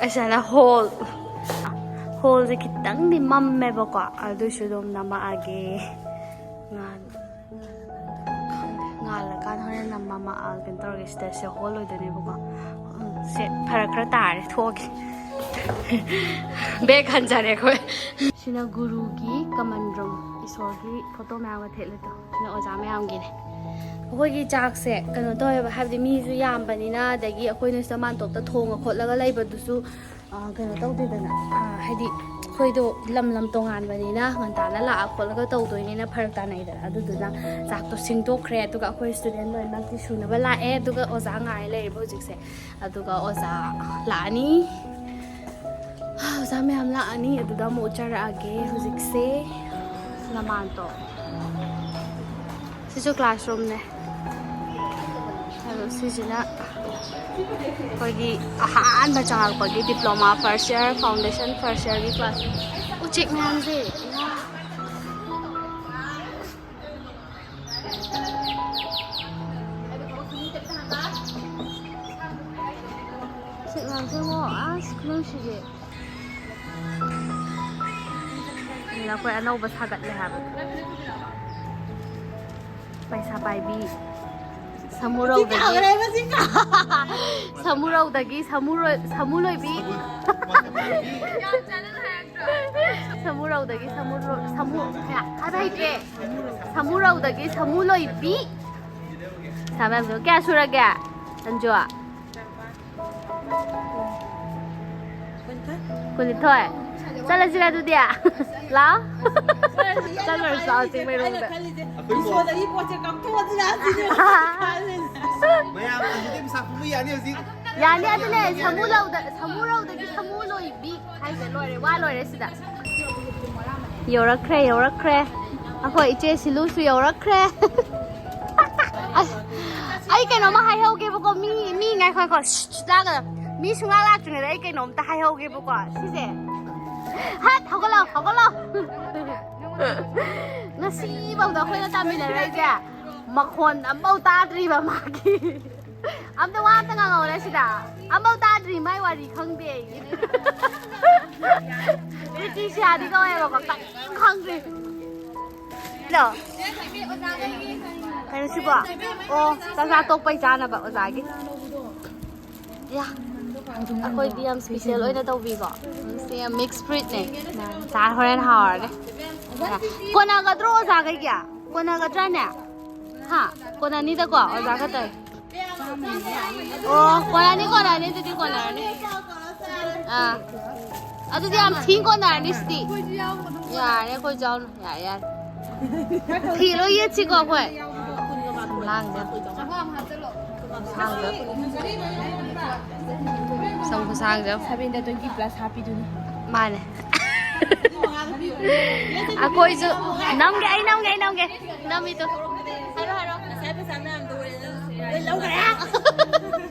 ꯑꯁꯤꯅ ꯍꯣꯜ꯫ ꯍꯣꯜꯁꯦ ꯈꯤꯇꯪꯗꯤ ꯃꯝꯃꯦꯕꯀꯣ, ꯑꯗꯨꯏꯁꯨ ꯑꯗꯨꯝ ꯅꯝꯃꯛꯑꯒꯦ꯫ ꯉꯥꯟ-, ꯈꯪꯗꯦ, ꯉꯥꯜꯂꯀꯥꯟꯗ ꯍꯣꯔꯦꯟ ꯅꯝꯃꯝꯃꯛꯑ ꯀꯩꯅꯣ ꯇꯧꯔꯒꯦ꯫ ꯁꯤꯗ ꯁꯤ ꯍꯣꯜ ꯑꯣꯏꯗꯣꯏꯅꯦꯕꯀꯣ꯫ ꯎꯝ, ꯁꯦ, ꯐꯔꯛ ꯈꯔ ꯇꯥꯔꯦ, ꯊꯣꯛꯑꯒꯦ꯫ ꯕꯦꯛ ꯍꯟꯖꯔꯦ ꯑꯩꯈꯣꯏ꯫ ꯁꯤꯅ ꯒꯨꯔꯨꯒꯤ ꯀꯃꯟ ꯔꯨꯝ, ꯏꯁꯣꯔꯒꯤ ꯐꯣꯇꯣ ꯃꯌꯥꯝꯒ ꯊꯦꯠꯂꯦ꯫ ꯁꯤꯅ ꯑꯣꯖꯥ ꯃꯌꯥꯝꯒꯤꯅꯦ꯫ ꯑꯩꯈꯣꯏꯒꯤ ꯆꯥꯛꯁꯦ ꯀꯩꯅꯣ ꯇꯧꯋꯦꯕ, ꯍꯥꯏꯕꯗꯤ ꯃꯤꯁꯨ ꯌꯥꯝꯕꯅꯤꯅ, ꯑꯗꯒꯤ ꯑꯩꯈꯣꯏꯅ ꯁꯤꯗ ꯃꯥꯟꯇꯣꯞꯇ ꯊꯣꯡꯉ ꯈꯣꯠꯂꯒ ꯂꯩꯕꯗꯨꯁꯨ, ꯑ, ꯀꯩꯅꯣ ꯇꯧꯗꯦꯗꯅ, ꯑ, ꯍꯥꯏꯗꯤ ꯑꯩꯈꯣꯏꯗꯣ ꯂꯝ ꯂꯝ ꯇꯣꯉꯥꯟꯕꯅꯤꯅ ꯉꯟꯇꯥꯅ ꯂꯥꯛꯑ ꯈꯣꯠꯂꯒ ꯇꯧꯗꯣꯏꯅꯤꯅ ꯐꯔꯛ ꯇꯥꯅꯩꯗꯅ꯫ ꯑꯗꯨꯗꯨꯅ ꯆꯥꯛꯇꯣ ꯁꯤꯡꯗꯣꯛꯈ꯭ꯔꯦ꯫ ꯑꯗꯨꯒ ꯑꯩꯈꯣꯏ ꯁ꯭ꯇꯨꯗꯦꯟ ꯂꯣꯏꯅꯃꯛꯇꯤ ꯁꯨꯅꯕ ꯂꯥꯛꯑꯦ꯫ ꯑꯗꯨꯒ ꯑꯣꯖꯥ ꯉꯥꯏ ꯂꯩꯔꯦꯕ ꯍꯧꯖꯤꯛꯁꯦ꯫ ꯑꯗꯨꯒ ꯑꯣꯖꯥ ꯂꯥꯛꯑꯅꯤ꯫ ꯑꯣꯖꯥ ꯃꯌꯥꯝ ꯂꯥꯛꯑꯅꯤ, ꯑꯗꯨꯗ ꯑꯃꯨꯛ ꯎꯠꯆꯔꯛꯑꯒꯦ꯫ ꯍꯧꯖꯤꯛꯁꯦ ꯂꯃꯥꯟꯗꯣ, ꯁꯤꯁꯨ classroomꯅꯦ꯫ ꯑꯗꯣ ꯁꯤꯁꯤꯅ ꯑꯩꯈꯣꯏꯒꯤ ꯑꯍꯥꯟꯕ ꯆꯪꯉꯛꯄꯒꯤ diploma first year, foundation first yearꯒꯤ class꯫ ꯎꯆꯦꯛ ꯃꯌꯥꯝꯁꯦ, ꯏꯃꯥ꯫ ꯎꯆꯦꯛ ꯃꯌꯥꯝꯁꯦ ꯌꯦꯡꯉꯣ, ꯑꯁ, ꯈꯨꯅꯨꯡꯁꯤꯁꯦ꯫ ꯑꯗꯨꯅ ꯑꯩꯈꯣꯏ ꯑꯅꯧꯕ ꯁꯥꯒꯠꯂꯦ ꯍꯥꯏꯕ꯫ ꯄꯩꯁꯥ ꯄꯥꯏꯕꯤ꯫ ꯁꯃꯨꯔꯧꯗꯒꯤ, ꯁꯃꯨꯔꯧꯗꯒꯤ ꯁꯃꯨꯔꯣꯏ-, ꯁꯃꯨ ꯂꯣꯏꯕꯤ꯫ ꯁꯃꯨꯔꯧꯗꯒꯤ ꯁꯃꯨꯔꯣ-, ꯁꯃꯨ-, ꯍꯥꯏꯕ ꯍꯩꯇ꯭ꯔꯦ꯫ ꯁꯃꯨꯔꯧꯗꯒꯤ ꯁꯃꯨ ꯂꯣꯏꯕꯤ꯫ ꯁꯥ ꯃꯌꯥꯝꯁꯦ ꯀꯌꯥ ꯁꯨꯔꯒꯦ, ꯑꯟꯖꯨ? ꯀꯨꯟꯅꯤꯊꯣꯏ꯫ ꯆꯠꯂꯁꯤꯔ ꯑꯗꯨꯗꯤ? ꯂꯥꯛꯑꯣ꯫ ꯆꯠꯂꯨꯔꯁꯤ ꯂꯥꯛꯑꯣ, ꯆꯤꯡꯃꯩꯔꯣꯡꯗ꯫ ꯃꯤꯁꯣꯗꯒꯤ ꯄꯣꯠꯁꯦ ꯀꯛꯊꯣꯛꯑꯁꯤꯔ ꯁꯤꯅꯦ꯫ ꯃꯌꯥꯝ ꯑꯗꯨꯗꯤ ꯄꯩꯁꯥ ꯄꯨꯕ ꯌꯥꯅꯤ ꯍꯧꯖꯤꯛ꯫ ꯌꯥꯅꯤ, ꯑꯗꯨꯅꯦ꯫ ꯁꯃꯨ ꯂꯧꯗ-, ꯁꯃꯨꯔꯧꯗꯒꯤ ꯁꯃꯨ ꯂꯣꯏꯕꯤ ꯍꯥꯏꯁꯦ ꯂꯣꯏꯔꯦ, ꯋꯥ ꯂꯣꯏꯔꯦ ꯁꯤꯗ꯫ ꯌꯧꯔꯛꯈ꯭ꯔꯦ, ꯌꯧꯔꯛꯈ꯭ꯔꯦ꯫ ꯑꯩꯈꯣꯏ ꯏꯆꯦ ꯁꯤꯂꯨꯁꯨ ꯌꯧꯔꯛꯈ꯭ꯔꯦ꯫ ꯑꯁ, ꯑꯩ ꯀꯩꯅꯣꯝꯃ ꯍꯥꯏꯍꯧꯒꯦꯕꯀꯣ, ꯃꯤ, ꯃꯤ ꯉꯥꯏꯈꯣ, ꯉꯥꯏꯈꯣ꯫ ꯁ꯭ꯁ, ꯇꯥꯒꯗ-, ꯃꯤ ꯁꯨꯡꯂꯥꯛ ꯂꯥꯛꯇ꯭ꯔꯤꯉꯩꯗ ꯑꯩ ꯀꯩꯅꯣꯝꯇ ꯍꯥꯏꯍꯧꯒꯦꯕꯀꯣ꯫ ꯁꯤꯁꯦ꯫ ꯍꯠ, ꯍꯧꯒꯠꯂꯣ, ꯍꯧꯒꯠꯂꯣ꯫ ꯉꯁꯤꯐꯧꯗ ꯑꯩꯈꯣꯏꯅ ꯇꯥꯃꯤꯟꯅꯔꯛꯏꯁꯦ ꯃꯈꯣꯟ ꯑꯝꯐꯥꯎ ꯇꯥꯗ꯭ꯔꯤꯕ ꯃꯥꯒꯤ꯫ ꯑꯝꯇ ꯋꯥ ꯑꯝꯇ ꯉꯥꯡꯍꯧꯔꯦ ꯁꯤꯗ꯫ ꯑꯝꯐꯥꯎ ꯇꯥꯗ꯭ꯔꯤ, ꯃꯥꯏ ꯋꯥꯔꯤ ꯈꯪꯗꯦ ꯑꯩ꯫ ꯄ꯭ꯔꯤꯇꯤꯁꯤꯌꯥꯗꯤ ꯀꯧꯋꯦꯕꯀꯣ, ꯀꯔꯤꯝ ꯈꯪꯗ꯭ꯔꯤ꯫ ꯀꯩꯅꯣ ꯁꯤꯕꯣ? ꯑꯣ, ꯆꯥꯛꯆꯥ ꯇꯣꯛꯄꯩ ꯆꯥꯅꯕ ꯑꯣꯖꯥꯒꯤ꯫ ꯌꯥ, ꯑꯩꯈꯣꯏꯗꯤ ꯌꯥꯝ special ꯑꯣꯏꯅ ꯇꯧꯕꯤꯀꯣ꯫ ꯁꯤ ꯌꯥꯝ mix fruitꯅꯦ꯫ ꯆꯥ ꯍꯣꯔꯦꯟ ꯍꯥꯎꯔꯅꯤ꯫ ꯀꯣꯟꯅꯒꯗ꯭ꯔꯣ ꯑꯣꯖꯥꯈꯩꯒꯤ? ꯀꯣꯟꯅꯒꯗ꯭ꯔꯥꯅꯦ? ꯍꯥ? ꯀꯣꯟꯅꯅꯤꯗꯀꯣ, ꯑꯣꯖꯥ ꯈꯛꯇꯪ꯫ ꯑꯣ, ꯀꯣꯟꯅꯅꯤ, ꯀꯣꯟꯅꯅꯤ, ꯑꯗꯨꯗꯤ ꯀꯣꯟꯅꯔꯅꯤ꯫ ꯑꯥ꯫ ꯑꯗꯨꯗꯤ ꯌꯥꯝ ꯊꯤꯅ ꯀꯣꯟꯅꯔꯅꯤ ꯁꯤꯗꯤ꯫ ꯌꯥꯔꯦ, ꯑꯩꯈꯣꯏꯁꯨ ꯌꯥꯎꯅ꯫ ꯌꯥꯔꯦ, ꯌꯥꯔꯦ꯫ ꯐꯤ ꯂꯣꯏ ꯌꯦꯠꯁꯤꯀꯣ ꯑꯩꯈꯣꯏ꯫ ꯁꯝꯂꯥꯡꯁꯦ꯫ ꯁꯝ ꯈꯨꯁꯥꯡꯁꯦ꯫ Sevenꯗ twenty plus ꯍꯥꯞꯄꯤꯗꯨꯅꯤ꯫ ꯃꯥꯅꯦ꯫ ꯑꯩꯈꯣꯏꯁꯨ ꯅꯝꯒꯦ, ꯑꯩ ꯅꯝꯒꯦ, ꯑꯩ ꯅꯝꯒꯦ꯫ ꯅꯝꯃꯤꯗꯣ꯫ ꯍꯥꯏꯔꯣ, ꯍꯥꯏꯔꯣ꯫ ꯉꯁꯥꯏ ꯄꯩꯁꯥ ꯃꯌꯥꯝꯗꯣ ꯂꯣꯏ ꯂꯧꯈ꯭ꯔꯦ꯫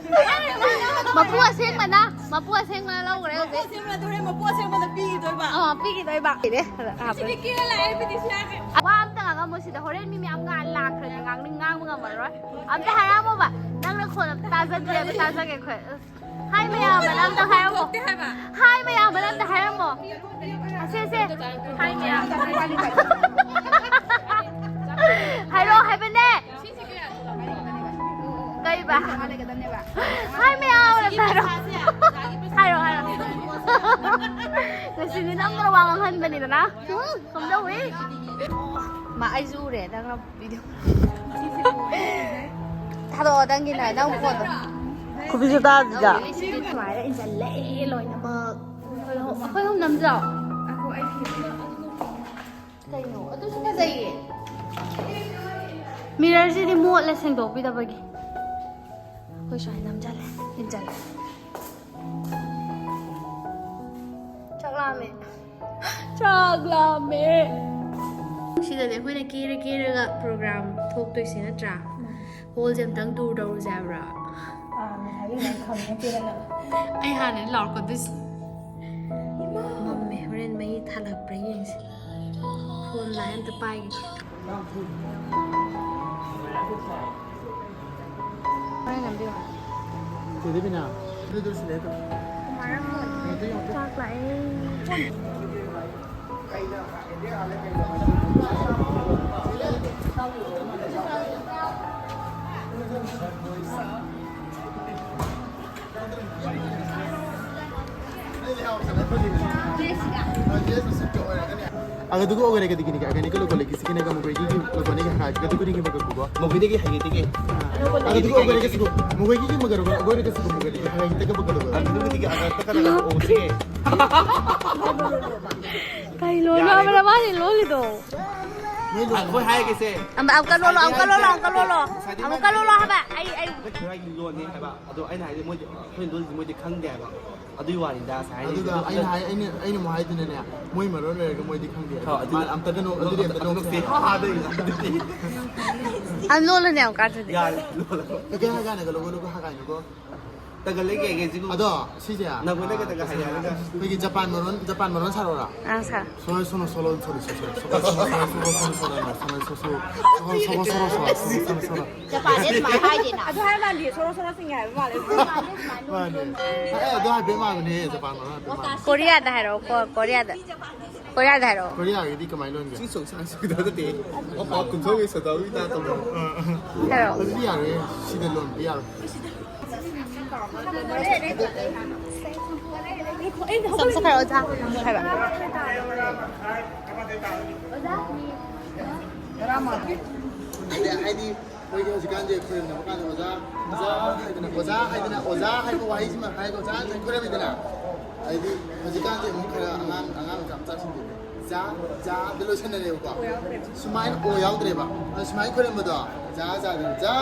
ꯃꯄꯨ ꯑꯁꯦꯡꯕꯅ, ꯃꯄꯨ ꯑꯁꯦꯡꯕꯅ ꯂꯧꯈ꯭ꯔꯦ ꯍꯧꯖꯤꯛ꯫ ꯑꯁꯦꯡꯕꯅ ꯂꯧꯈ꯭ꯔꯦ, ꯃꯄꯨ ꯑꯁꯦꯡꯕꯅ ꯄꯤꯈꯤꯗꯣꯏꯕ꯫ ꯑꯥ, ꯄꯤꯈꯤꯗꯣꯏꯕ꯫ ꯁꯤꯗꯤ ꯀꯦꯔ ꯂꯥꯛꯑꯦ, ꯕꯤꯗꯤꯁꯤꯌꯥꯒꯤ꯫ ꯋꯥ ꯑꯝꯇ ꯉꯥꯡꯉꯝꯃꯣ ꯁꯤꯗ꯫ ꯍꯣꯔꯦꯟ ꯃꯤ ꯃꯌꯥꯝ ꯉꯥ-, ꯂꯥꯛꯈ꯭ꯔꯗꯤ ꯉꯥꯡꯅꯤꯡ-, ꯉꯥꯡꯕ ꯉꯝꯃꯔꯣꯏ꯫ ꯑꯝꯇ ꯍꯥꯏꯔꯛꯑꯝꯃꯣꯕ꯫ ꯅꯪ ꯅꯈꯣꯟ ꯑꯝꯇ ꯇꯥꯖꯗ꯭ꯔꯦꯕ, ꯇꯥꯖꯒꯦ ꯑꯩꯈꯣꯏ꯫ ꯍꯥꯏ ꯃꯌꯥꯝ ꯑꯃꯅ ꯑꯝꯇ ꯍꯥꯏꯔꯝꯃꯣ꯫ ꯊꯣꯛꯇꯦ ꯍꯥꯏꯕ꯫ ꯍꯥꯏ ꯃꯌꯥꯝ ꯑꯃꯅ ꯑꯝꯇ ꯍꯥꯏꯔꯝꯃꯣ꯫ ꯑꯁꯦ, ꯑꯁꯦ꯫ ꯍꯥꯏ ꯃꯌꯥꯝ꯫ ꯍꯥꯏꯔꯛꯑꯣ ꯍꯥꯏꯕꯅꯦ꯫ ꯀꯩꯕ? ꯍꯥꯏ ꯃꯌꯥꯝ ꯑꯃꯅ ꯑꯝꯇ ꯍꯥꯏꯔꯛꯑꯣ꯫ ꯍꯥꯏꯔꯣ, ꯍꯥꯏꯔꯣ꯫ ꯉꯁꯤꯗꯤ ꯅꯪꯅ ꯋꯥ ꯉꯥꯡꯍꯟꯕꯅꯤꯗꯅ꯫ ꯎꯝ, ꯀꯝꯗꯧꯏ? ꯃꯥ, ꯑꯩꯁꯨ ꯎꯔꯦ ꯅꯪꯅ ꯚꯤꯗꯤꯑꯣ꯫ ꯊꯥꯗꯣꯛꯑꯣ ꯅꯪꯒꯤꯅ, ꯅꯪ ꯐꯣꯟꯗꯣ꯫ ꯈꯨꯕꯤꯁꯨ ꯇꯥꯗ꯭ꯔꯤꯗ꯫ ꯁꯨꯃꯥꯏꯅ ꯏꯟꯁꯤꯜꯂꯦ ꯂꯣꯏꯅꯃꯛ꯫ ꯑꯩꯈꯣꯏ ꯑꯍꯨꯝ, ꯑꯩꯈꯣꯏ ꯑꯍꯨꯝ ꯅꯝꯖꯥꯎ꯫ ꯀꯩꯅꯣ? ꯑꯗꯨꯁꯨ ꯐꯖꯩꯌꯦ꯫ ꯃꯤꯔꯔꯁꯤꯗꯤ ꯃꯣꯠꯂꯦ ꯁꯦꯡꯗꯣꯛꯄꯤꯗꯕꯒꯤ꯫ ꯑꯩꯈꯣꯏ ꯁꯨꯃꯥꯏꯅ ꯅꯝꯖꯜꯂꯦ, ꯏꯟꯖꯜꯂꯦ꯫ ꯆꯥꯛ ꯂꯥꯝꯃꯦ꯫ ꯆꯥꯛ ꯂꯥꯝꯃꯦ꯫ ꯁꯤꯗꯗꯤ ꯑꯩꯈꯣꯏꯅ ꯀꯦꯔ ꯀꯦꯔꯒ ꯄ꯭ꯔꯣꯒ꯭ꯔꯥꯝ ꯊꯣꯛꯇꯣꯏꯁꯦ ꯅꯠꯇ꯭ꯔꯥ? ꯍꯣꯜꯁꯦ ꯑꯝꯇꯪ ꯇꯨꯔ ꯇꯧꯔꯨꯁꯦ ꯍꯥꯏꯕ꯭ꯔꯥ? ꯑꯥ, ꯉꯁꯥꯏꯒꯤ ꯑꯗꯨꯃꯥꯏꯅ ꯈꯝꯃꯦ ꯀꯦꯔꯒ꯫ ꯑꯩ ꯍꯥꯟꯅꯗꯤ ꯂꯥꯎꯔꯛꯀꯗꯣꯏꯁꯦ꯫ ꯃꯝꯃꯦ, ꯍꯣꯔꯦꯟ ꯃꯩ ꯊꯥꯜꯂꯛꯄ꯭ꯔꯥ ꯌꯦꯡꯁꯦ꯫ ꯐꯣꯟ ꯂꯥꯏꯠ ꯑꯝꯇ ꯄꯥꯏꯒꯦ꯫ ꯍꯣꯔꯦꯟ ꯅꯝꯕꯤꯌꯣ꯫ ꯆꯦ ꯗꯦꯕꯤꯅꯥ, ꯑꯗꯨꯗꯣ ꯁꯤꯗ ꯇꯧ꯫ ꯆꯥꯛ ꯂꯥꯛꯑꯦ꯫ ꯑꯒꯗꯨꯒ ꯑꯣꯒꯔꯦꯒꯗꯤꯒꯤꯅꯤꯒ ꯑꯒꯅꯤꯒ ꯂꯣꯀꯣꯂꯦꯒꯤ ꯁꯤꯒꯤꯅꯦꯒ ꯃꯈꯣꯏꯒꯤ ꯂꯣꯀꯣꯂꯦꯒꯤ ꯍꯥꯏꯒꯗꯨꯒꯅꯤꯒꯤ ꯃꯒꯛꯀꯨꯀꯣ꯫ ꯃꯈꯣꯏꯗꯒꯤ ꯍꯩꯒꯗꯒꯤ꯫ ꯑꯒꯗꯨꯒ ꯑꯣꯒꯔꯦꯒꯁꯤꯒꯣ꯫ ꯃꯈꯣꯏꯒꯤ ꯃꯒꯔꯣꯒ ꯑꯣꯒꯔꯦꯒꯁꯤꯒꯣ ꯃꯈꯣꯏꯗꯒꯤ ꯍꯩꯒꯗꯒ ꯃꯒꯛꯀꯨꯀꯣ꯫ ꯑꯒꯗꯨꯒꯗꯤꯒꯤ ꯑꯒꯗꯒ ꯑꯣꯒꯔꯦꯒ꯫ ꯀꯩ ꯂꯣꯟꯅꯣ ꯍꯥꯏꯕꯅꯣ ꯃꯥꯅ ꯂꯣꯜꯂꯤꯗꯣ? ꯑꯩꯈꯣꯏ ꯍꯥꯏꯔꯒꯦꯁꯦ꯫ ꯑꯃꯨꯛꯀ ꯂꯣꯜꯂꯣ, ꯑꯃꯨꯛꯀ ꯂꯣꯜꯂꯣ, ꯑꯃꯨꯛꯀ ꯂꯣꯜꯂꯣ꯫ ꯑꯃꯨꯛꯀ ꯂꯣꯜꯂꯣ ꯍꯥꯏꯕ꯫ ꯑꯩ, ꯑꯩ ꯅꯠꯇꯦ, ꯅꯣꯏꯒꯤ ꯂꯣꯟꯅꯤ ꯍꯥꯏꯕ꯫ ꯑꯗꯣ ꯑꯩꯅ ꯍꯥꯏꯗꯤ ꯃꯣꯏꯗꯤ ꯑꯩꯈꯣꯏ ꯂꯣꯟꯁꯤ ꯃꯣꯏꯗꯤ ꯈꯪꯗꯦ ꯍꯥꯏꯕ꯫ ꯑꯗꯨꯒꯤ ꯋꯥꯅꯤꯗ ꯉꯁꯥꯏ ꯍꯥꯏꯔꯤꯁꯦ꯫ ꯑꯗꯨꯒ ꯑꯩꯅ ꯍꯥꯏ-, ꯑꯩꯅ, ꯑꯩꯅ ꯑꯃꯨꯛ ꯍꯥꯏꯗꯨꯅꯅꯦ, ꯃꯣꯏ ꯃꯔꯣꯟ ꯂꯩꯔꯒ ꯃꯣꯏꯗꯤ ꯈꯪꯗꯦ꯫ ꯍꯣꯏ, ꯑꯗꯨꯗꯤ ꯃꯥ ꯑꯝꯇꯒ ꯅꯣꯛ-, ꯑꯗꯨꯗꯤ ꯑꯝꯇ ꯅꯣꯛꯁꯦ꯫ ꯍꯥ, ꯍꯥ, ꯑꯗꯨꯗꯤ꯫ ꯑ, ꯂꯣꯜꯂꯅꯦ ꯑꯃꯨꯛꯀ ꯑꯗꯨꯗꯤ꯫ ꯌꯥꯔꯦ, ꯂꯣꯜꯂꯣ꯫ ꯀꯩ ꯍꯥꯏ ꯀꯥꯟꯗ ꯂꯣꯜꯂꯣ, ꯂꯣꯜꯂꯣ, ꯍꯥ ꯀꯥꯏꯅꯀꯣ꯫ ꯇꯒ ꯂꯩꯒꯦ, ꯍꯥꯏꯒꯦ, ꯁꯤꯕꯨ꯫ ꯑꯗꯣ, ꯁꯤꯁꯦ, ꯅꯪꯉꯣꯟꯗꯒ ꯑꯥ, ꯇꯒ ꯍꯥꯏꯒꯦ ꯍꯥꯏꯔꯒ꯫ ꯑꯩꯈꯣꯏꯒꯤ ꯖꯄꯥꯟ ꯃꯔꯣꯟ, ꯖꯄꯥꯟ ꯃꯔꯣꯟ ꯁꯥꯔꯛꯑꯣꯔꯥ? ꯑꯥ, ꯁꯥꯔꯣ꯫ ꯁꯣꯔꯣ, ꯁꯣꯔꯣ, ꯁꯣꯔꯣ, ꯁꯣꯔꯣ, ꯁꯣꯔꯣ, ꯁꯣꯔꯣ, ꯁꯣꯔꯣ, ꯁꯣꯔꯣ, ꯁꯣꯔꯣ, ꯁꯣꯔꯣ, ꯁꯣꯔꯣ, ꯁꯣꯔꯣ, ꯁꯣꯔꯣ, ꯁꯣꯔꯣ, ꯁꯣꯔꯣ, ꯁꯣꯔꯣ, ꯁꯣꯔꯣ, ꯁꯣꯔꯣ, ꯁꯣꯔꯣ, ꯁꯣꯔꯣ꯫ ꯖꯄꯥꯟꯗꯤ ꯑꯗꯨꯃꯥꯏꯅ ꯍꯥꯏꯗꯦꯅ꯫ ꯑꯗꯨ ꯍꯥꯏ ꯃꯥꯟꯗꯦ, ꯁꯣꯔꯣ ꯁꯣꯔꯣ ꯆꯤꯡꯉꯦ ꯍꯥꯏꯕ ꯃꯥꯜꯂꯦ꯫ ꯃꯥꯅꯦ꯫ ꯑꯦ, ꯑꯗꯨ ꯍꯥꯏꯐꯦꯠ ꯃꯥꯟꯕꯅꯦ, ꯖꯄꯥꯟ ꯃꯔꯣꯟ ꯍꯥꯏꯐꯦꯠ ꯃꯥꯟꯕꯅꯦ꯫ ꯀꯣꯔꯤꯌꯥꯗ ꯍꯥꯏꯔꯛꯑꯣ, ꯀꯣ-, ꯀꯣꯔꯤꯌꯥꯗ꯫ ꯀꯣꯔꯤꯌꯥꯗ ꯍꯥꯏꯔꯛꯑꯣ꯫ ꯀꯣꯔꯤꯌꯥꯒꯤꯗꯤ ꯀꯃꯥꯏꯅ ꯂꯣꯟꯒꯦ? ꯁꯤ ꯁꯣꯡ ꯁꯥꯡ ꯁꯤꯗ ꯅꯠꯇꯦ꯫ ꯃꯄꯥ ꯀꯨꯝꯊꯧꯒꯤ ꯁꯣꯗꯥꯎꯒꯤ ꯇꯥꯏꯞ ꯇꯧꯕ꯫ ꯍꯥꯏꯔꯛꯑꯣ꯫ ꯑꯗꯨꯗꯤ ꯌꯥꯔꯣꯏꯌꯦ꯫ ꯁꯤꯗ ꯂꯣꯟꯗꯤ ꯌꯥꯔꯣꯏ꯫ ꯁꯝ ꯁꯝ ꯍꯥꯏꯔꯛꯑꯣ, ꯑꯣꯖꯥ꯫ ꯍꯥꯏꯕ꯫ ꯍꯥꯏꯗꯤ, ꯍꯥꯏꯗꯤ, ꯃꯣꯏꯒꯤ ꯍꯧꯖꯤꯛꯀꯥꯟꯁꯦ ꯈꯣꯏꯔꯝꯅꯕ ꯀꯥꯟꯗ ꯑꯣꯖꯥ, ꯑꯣꯖꯥ ꯍꯥꯏꯗꯅ, ꯑꯣꯖꯥ ꯍꯥꯏꯗꯅ, ꯑꯣꯖꯥ ꯍꯥꯏꯕ ꯋꯥꯍꯩꯁꯤꯃ ꯍꯥꯏꯔꯒ ꯑꯣꯖꯥ ꯍꯥꯏꯅ ꯈꯣꯏꯔꯝꯃꯤꯗꯅ꯫ ꯍꯥꯏꯗꯤ ꯍꯧꯖꯤꯛꯀꯥꯟꯁꯦ ꯑꯃꯨꯛ ꯈꯔ ꯑꯉꯥꯡ, ꯑꯉꯥꯡ ꯃꯆꯥ ꯃꯆꯥꯁꯤꯡꯁꯦ ꯖꯥ, ꯖꯥ ꯑꯗ ꯂꯣꯏꯁꯟꯅꯔꯦꯕꯀꯣ꯫ ꯁꯨꯃꯥꯏꯅ ꯑꯣ ꯌꯥꯎꯗ꯭ꯔꯦꯕ꯫ ꯑꯗꯣ ꯁꯨꯃꯥꯏꯅ ꯈꯣꯏꯔꯝꯕꯗꯣ, ꯖꯥ, ꯖꯥ, ꯖꯥ꯫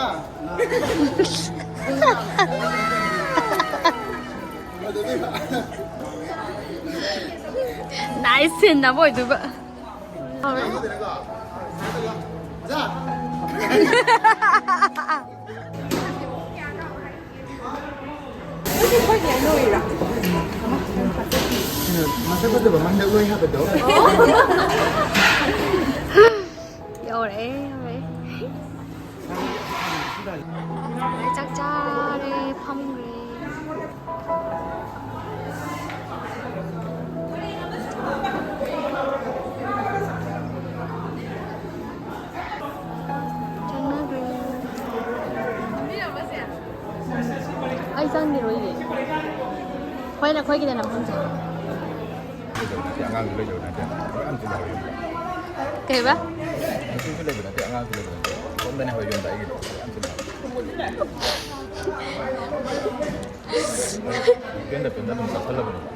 ꯑꯗꯨꯗꯤ nice scene ꯑꯃ ꯑꯣꯏꯗꯣꯏꯕ꯫ ꯖꯥ꯫ ꯃꯁꯛ ꯐꯖꯕ ꯑꯃ ꯍꯟꯗꯛ ꯂꯣꯏ ꯍꯥꯏꯕꯗꯣ꯫ ꯌꯧꯔꯛꯑꯦ, ꯌꯧꯔꯛꯑꯦ꯫ ꯆꯥꯛ ꯆꯥꯔꯦ, ꯐꯝꯈ꯭ꯔꯦ꯫ ꯆꯪꯅꯈ꯭ꯔꯦ꯫ ꯑꯩ ꯆꯪꯈꯤꯔꯣꯏꯌꯦ꯫ ꯍꯣꯏ, ꯅꯈꯣꯏꯒꯤꯗ ꯅꯝꯍꯟꯁꯦ꯫ ꯂꯩꯇꯕ ꯅꯠꯇꯦ, ꯑꯉꯥꯡꯁꯨ ꯂꯩꯇꯕ ꯅꯠꯇꯦ꯫ ꯃꯌꯥꯝ ꯆꯤꯜꯍꯧꯔꯤ ꯌꯨꯝꯗ꯫ ꯀꯩꯕ? ꯅꯨꯄꯤꯁꯨ ꯂꯩꯕ ꯅꯠꯇꯦ, ꯑꯉꯥꯡꯁꯨ ꯂꯩꯕ ꯅꯠꯇꯦ꯫ ꯏꯇꯣꯝꯗꯅꯦ ꯍꯣꯏ ꯌꯨꯝꯗ ꯑꯩꯒꯤꯗꯣ꯫ ꯃꯌꯥꯝ ꯆꯤꯜꯍꯧꯔꯤ꯫ ꯄꯦꯟꯗ ꯄꯦꯟꯗ ꯑꯗꯨꯝ ꯆꯥꯁꯜꯂꯕꯅꯦꯕ꯫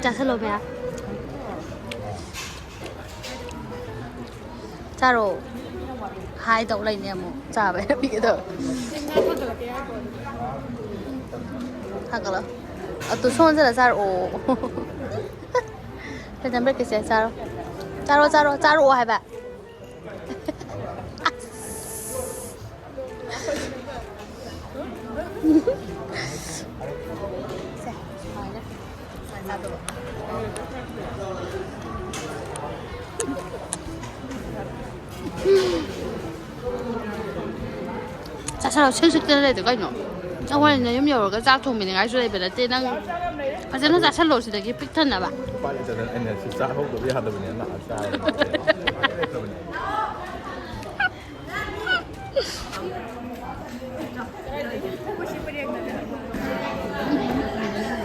ꯆꯥꯁꯜꯂꯣ ꯃꯌꯥꯝ꯫ ꯆꯥꯔꯣ꯫ ꯍꯥꯏ ꯇꯧ ꯂꯩꯅꯦ ꯑꯃꯨꯛ꯫ ꯆꯥꯕ ꯄꯤꯒꯦ ꯇꯧ꯫ ꯊꯥꯡꯒꯠꯂꯣ꯫ ꯑꯗꯨ ꯁꯣꯟꯁꯤꯜꯂ ꯆꯥꯔꯛꯑꯣ꯫ ꯐꯖꯅ ꯕ꯭ꯔꯦꯛꯀꯤꯁꯦ ꯆꯥꯔꯣ꯫ ꯆꯥꯔꯣ, ꯆꯥꯔꯣ, ꯆꯥꯔꯛꯑꯣ ꯍꯥꯏꯕ꯫ ꯁꯦ, ꯁꯨꯃꯥꯏꯅ꯫ ꯁꯨꯃꯥꯏꯅ ꯆꯥꯗꯧꯕ꯫ ꯆꯥꯁꯜꯂꯣ, ꯁꯤꯜ ꯁꯤꯛꯇꯅ ꯂꯩꯗꯣ ꯀꯩꯅꯣ? ꯑꯩꯈꯣꯏꯅ ꯌꯨꯝ ꯌꯧꯔꯒ ꯆꯥꯛ ꯊꯣꯡꯕꯤꯅꯤꯡꯉꯥꯏꯁꯨ ꯂꯩꯕ ꯅꯠꯇꯦ꯫ ꯅꯪ ꯐꯖꯅ ꯆꯥꯁꯜꯂꯣ, ꯁꯤꯗꯒꯤ ꯄꯤꯛ ꯊꯟꯅꯕ꯫ ꯎꯄꯥꯏ ꯂꯩꯇꯗꯅ ꯑꯩꯅ ꯁꯤ ꯆꯥꯍꯧꯗꯕ ꯌꯥꯗꯕꯅꯦꯅ ꯂꯥꯛꯑ ꯆꯥꯕꯅꯦ꯫ ꯎꯄꯥꯏ ꯂꯩꯇꯕꯅꯦ꯫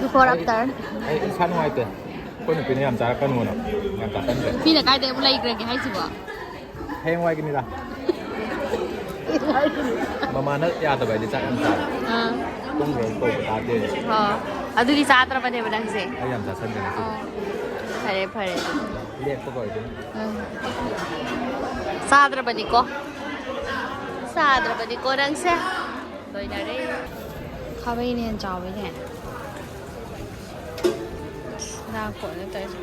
Before, after. ꯑꯩ ꯏꯁꯥ ꯅꯨꯡꯉꯥꯏꯇꯦ꯫ ꯑꯩꯈꯣꯏ ꯅꯨꯄꯤꯅ ꯌꯥꯝ ꯆꯥꯔꯛꯀꯅꯨꯅ ꯌꯥꯝ ꯆꯥꯁꯟꯗ꯭ꯔꯦ꯫ ꯃꯤꯅ ꯀꯥꯏꯗꯩ ꯑꯃꯨꯛ ꯂꯩꯈ꯭ꯔꯒꯦ ꯍꯥꯏꯁꯤꯕꯣ? ꯍꯌꯦꯡꯋꯥꯏꯒꯤꯅꯤꯗ꯫ ꯃꯃꯥꯅ ꯌꯥꯗꯕ ꯍꯥꯏꯗꯤ ꯆꯥꯛ ꯌꯥꯝ ꯆꯥꯕ꯫ ꯑꯥ꯫ ꯇꯨꯝꯈ꯭ꯔꯒ ꯀꯧꯕ ꯇꯥꯗꯦ꯫ ꯑꯣ꯫ ꯑꯗꯨꯒꯤ ꯆꯥꯗ꯭ꯔꯕꯅꯦꯕ ꯅꯪꯁꯦ? ꯑꯩ ꯌꯥꯝ ꯆꯥꯁꯟꯗꯦ ꯉꯁꯤꯗꯤ꯫ ꯑꯣ꯫ ꯐꯔꯦ, ꯐꯔꯦ ꯑꯗꯨꯗꯤ꯫ ꯂꯦꯛꯄ ꯀꯧꯔꯤꯗꯨꯅꯤ꯫ ꯎꯝ꯫ ꯆꯥꯗ꯭ꯔꯕꯅꯤꯀꯣ? ꯆꯥꯗ꯭ꯔꯕꯅꯤꯀꯣ ꯅꯪꯁꯦ? ꯂꯣꯏꯅꯔꯦ꯫ ꯈꯥꯕꯩꯅ ꯍꯦꯟꯅ ꯆꯥꯎꯋꯤꯅꯦ꯫ ꯂꯥꯛꯄꯅꯦ ꯇꯧꯔꯤꯁꯦ꯫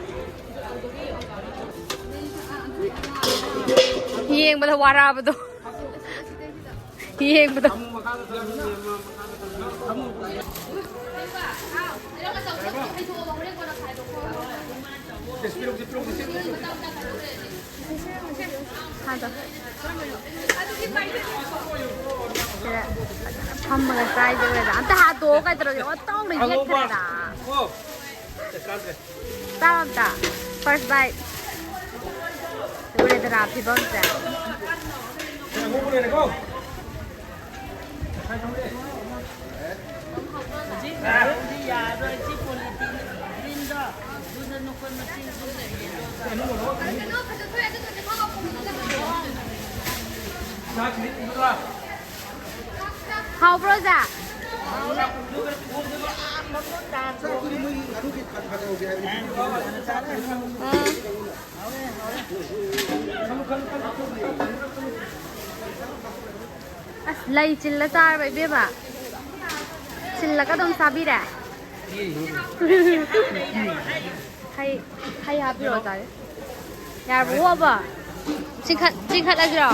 ꯌꯦꯡꯕꯗ ꯋꯥꯔꯛꯑꯕꯗꯣ꯫ ꯌꯦꯡꯕꯗ꯫ ꯍꯥꯏꯗꯣ꯫ ꯁꯤꯗ ꯐꯖꯅ ꯐꯝꯃꯒ ꯆꯥꯏꯗꯣꯔꯦꯗ꯫ ꯑꯝꯇ ꯍꯥꯠꯇꯣꯛꯑꯣ ꯀꯩꯗꯧꯔꯒꯦ? ꯑꯣ, ꯇꯧꯔ ꯌꯦꯠꯈ꯭ꯔꯦꯗ꯫ ꯆꯥꯎ ꯑꯝꯇ꯫ First bite꯫ ꯎꯔꯦꯗꯅ ꯐꯤꯕꯝꯁꯦ꯫ ꯍꯥꯎꯕ꯭ꯔꯣ, ꯑꯣꯖꯥ? ꯆꯥꯛꯇꯨꯗꯤ ꯃꯣꯏ ꯑꯗꯨꯒꯤ ꯈꯔ ꯈꯔ ꯇꯧꯒꯦ ꯍꯥꯏꯕꯅꯤ꯫ ꯑꯥ꯫ ꯑꯁ, ꯂꯩ ꯆꯤꯜꯂ ꯆꯥꯔꯕ ꯏꯕꯦꯝꯃ? ꯆꯤꯜꯂꯒ ꯑꯗꯨꯝ ꯆꯥꯕꯤꯔꯦ? ꯍꯩ, ꯍꯩ ꯍꯥꯞꯄꯤꯔꯛꯑꯣ ꯆꯥꯒꯦ꯫ ꯌꯥꯔꯕꯣ, ꯑꯕꯣ? ꯆꯤꯡꯈꯠ-, ꯆꯤꯡꯈꯠꯂꯁꯤꯔꯣ?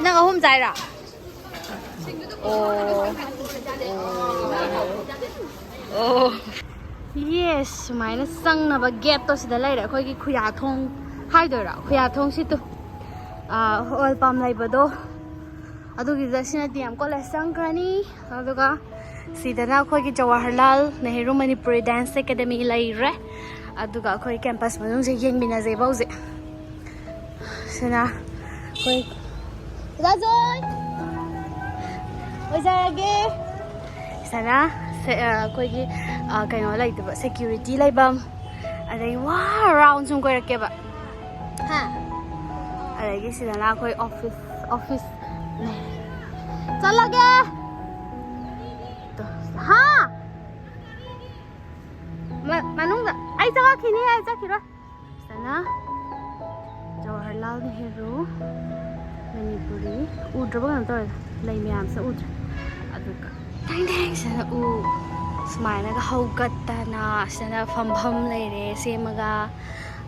ꯅꯪ ꯑꯍꯨꯝ ꯆꯥꯏꯔꯣ? ꯑꯣ꯫ ꯑꯣ꯫ ꯌꯦꯁ, ꯁꯨꯃꯥꯏꯅ ꯆꯪꯅꯕ ꯒꯦꯠꯇꯣ ꯁꯤꯗ ꯂꯩꯔꯦ꯫ ꯑꯩꯈꯣꯏꯒꯤ ꯈꯨꯌꯥꯊꯣꯡ ꯍꯥꯏꯗꯣꯏꯔꯥ? ꯈꯨꯌꯥꯊꯣꯡ ꯁꯤꯠꯇꯣ꯫ ꯑꯥ, ꯑꯣꯏꯜ ꯄꯝ ꯂꯩꯕꯗꯣ꯫ ꯑꯗꯨꯒꯤꯗ ꯁꯤꯅ ꯗꯤ ꯑꯦꯝ ꯀꯣꯂꯦꯖ ꯆꯪꯈ꯭ꯔꯅꯤ꯫ ꯑꯗꯨꯒ ꯁꯤꯗꯅ ꯑꯩꯈꯣꯏꯒꯤ ꯖꯋꯥꯍꯔꯂꯥꯜ ꯅꯦꯍꯔꯨ ꯃꯅꯤꯄꯨꯔꯤ ꯗꯥꯟꯁ ꯑꯦꯀꯥꯗꯃꯤ ꯂꯩꯔꯦ꯫ ꯑꯗꯨꯒ ꯑꯩꯈꯣꯏ ꯀꯦꯝꯄꯁ ꯃꯅꯨꯡꯁꯦ ꯌꯦꯡꯃꯤꯟꯅꯖꯦꯕ ꯍꯧꯖꯤꯛ꯫ ꯁꯤꯅ ꯑꯩꯈꯣꯏ ꯑꯣꯖꯥ ꯖꯣꯏ! ꯑꯣꯏꯖꯔꯒꯦ꯫ ꯁꯤꯗꯅ ꯁꯦ-, ꯑ, ꯑꯩꯈꯣꯏꯒꯤ, ꯑ, ꯀꯩꯅꯣ ꯂꯩꯇꯕ, ꯁꯦꯀ꯭ꯌꯨꯔꯤꯇꯤ ꯂꯩꯐꯝ꯫ ꯑꯗꯩ ꯋꯥ ꯔꯥꯎꯟ ꯁꯨꯝ ꯀꯣꯏꯔꯛꯀꯦꯕ꯫ ꯍꯥ? ꯑꯗꯒꯤ ꯁꯤꯗꯅ ꯑꯩꯈꯣꯏ ꯑꯣꯐꯤꯁ, ꯑꯣꯐꯤꯁ ꯂꯩ꯫ ꯆꯠꯂꯒꯦ! ꯇꯣ, ꯍꯥ? ꯃ-, ꯃꯅꯨꯡꯗ ꯑꯩ ꯆꯪꯉꯛꯈꯤꯅꯤ, ꯑꯩ ꯆꯠꯈꯤꯔꯣꯏ꯫ ꯁꯤꯗꯅ ꯖꯋꯥꯍꯔꯂꯥꯜ ꯅꯦꯍꯔꯨ ꯃꯅꯤꯄꯨꯔꯤ ꯎꯗ꯭ꯔꯕ ꯀꯩꯅꯣ ꯇꯧꯔꯦꯗ, ꯂꯩ ꯃꯌꯥꯝꯁꯦ ꯎꯗ꯭ꯔꯦ꯫ ꯑꯗꯨꯒ ꯊꯦꯡ ꯊꯦꯡ ꯁꯤꯗꯅ ꯎ ꯁꯨꯃꯥꯏꯅꯒ ꯍꯧꯒꯠꯇꯅ, ꯁꯤꯗꯅ ꯐꯝꯐꯝ ꯂꯩꯔꯦ ꯁꯦꯝꯃꯒ,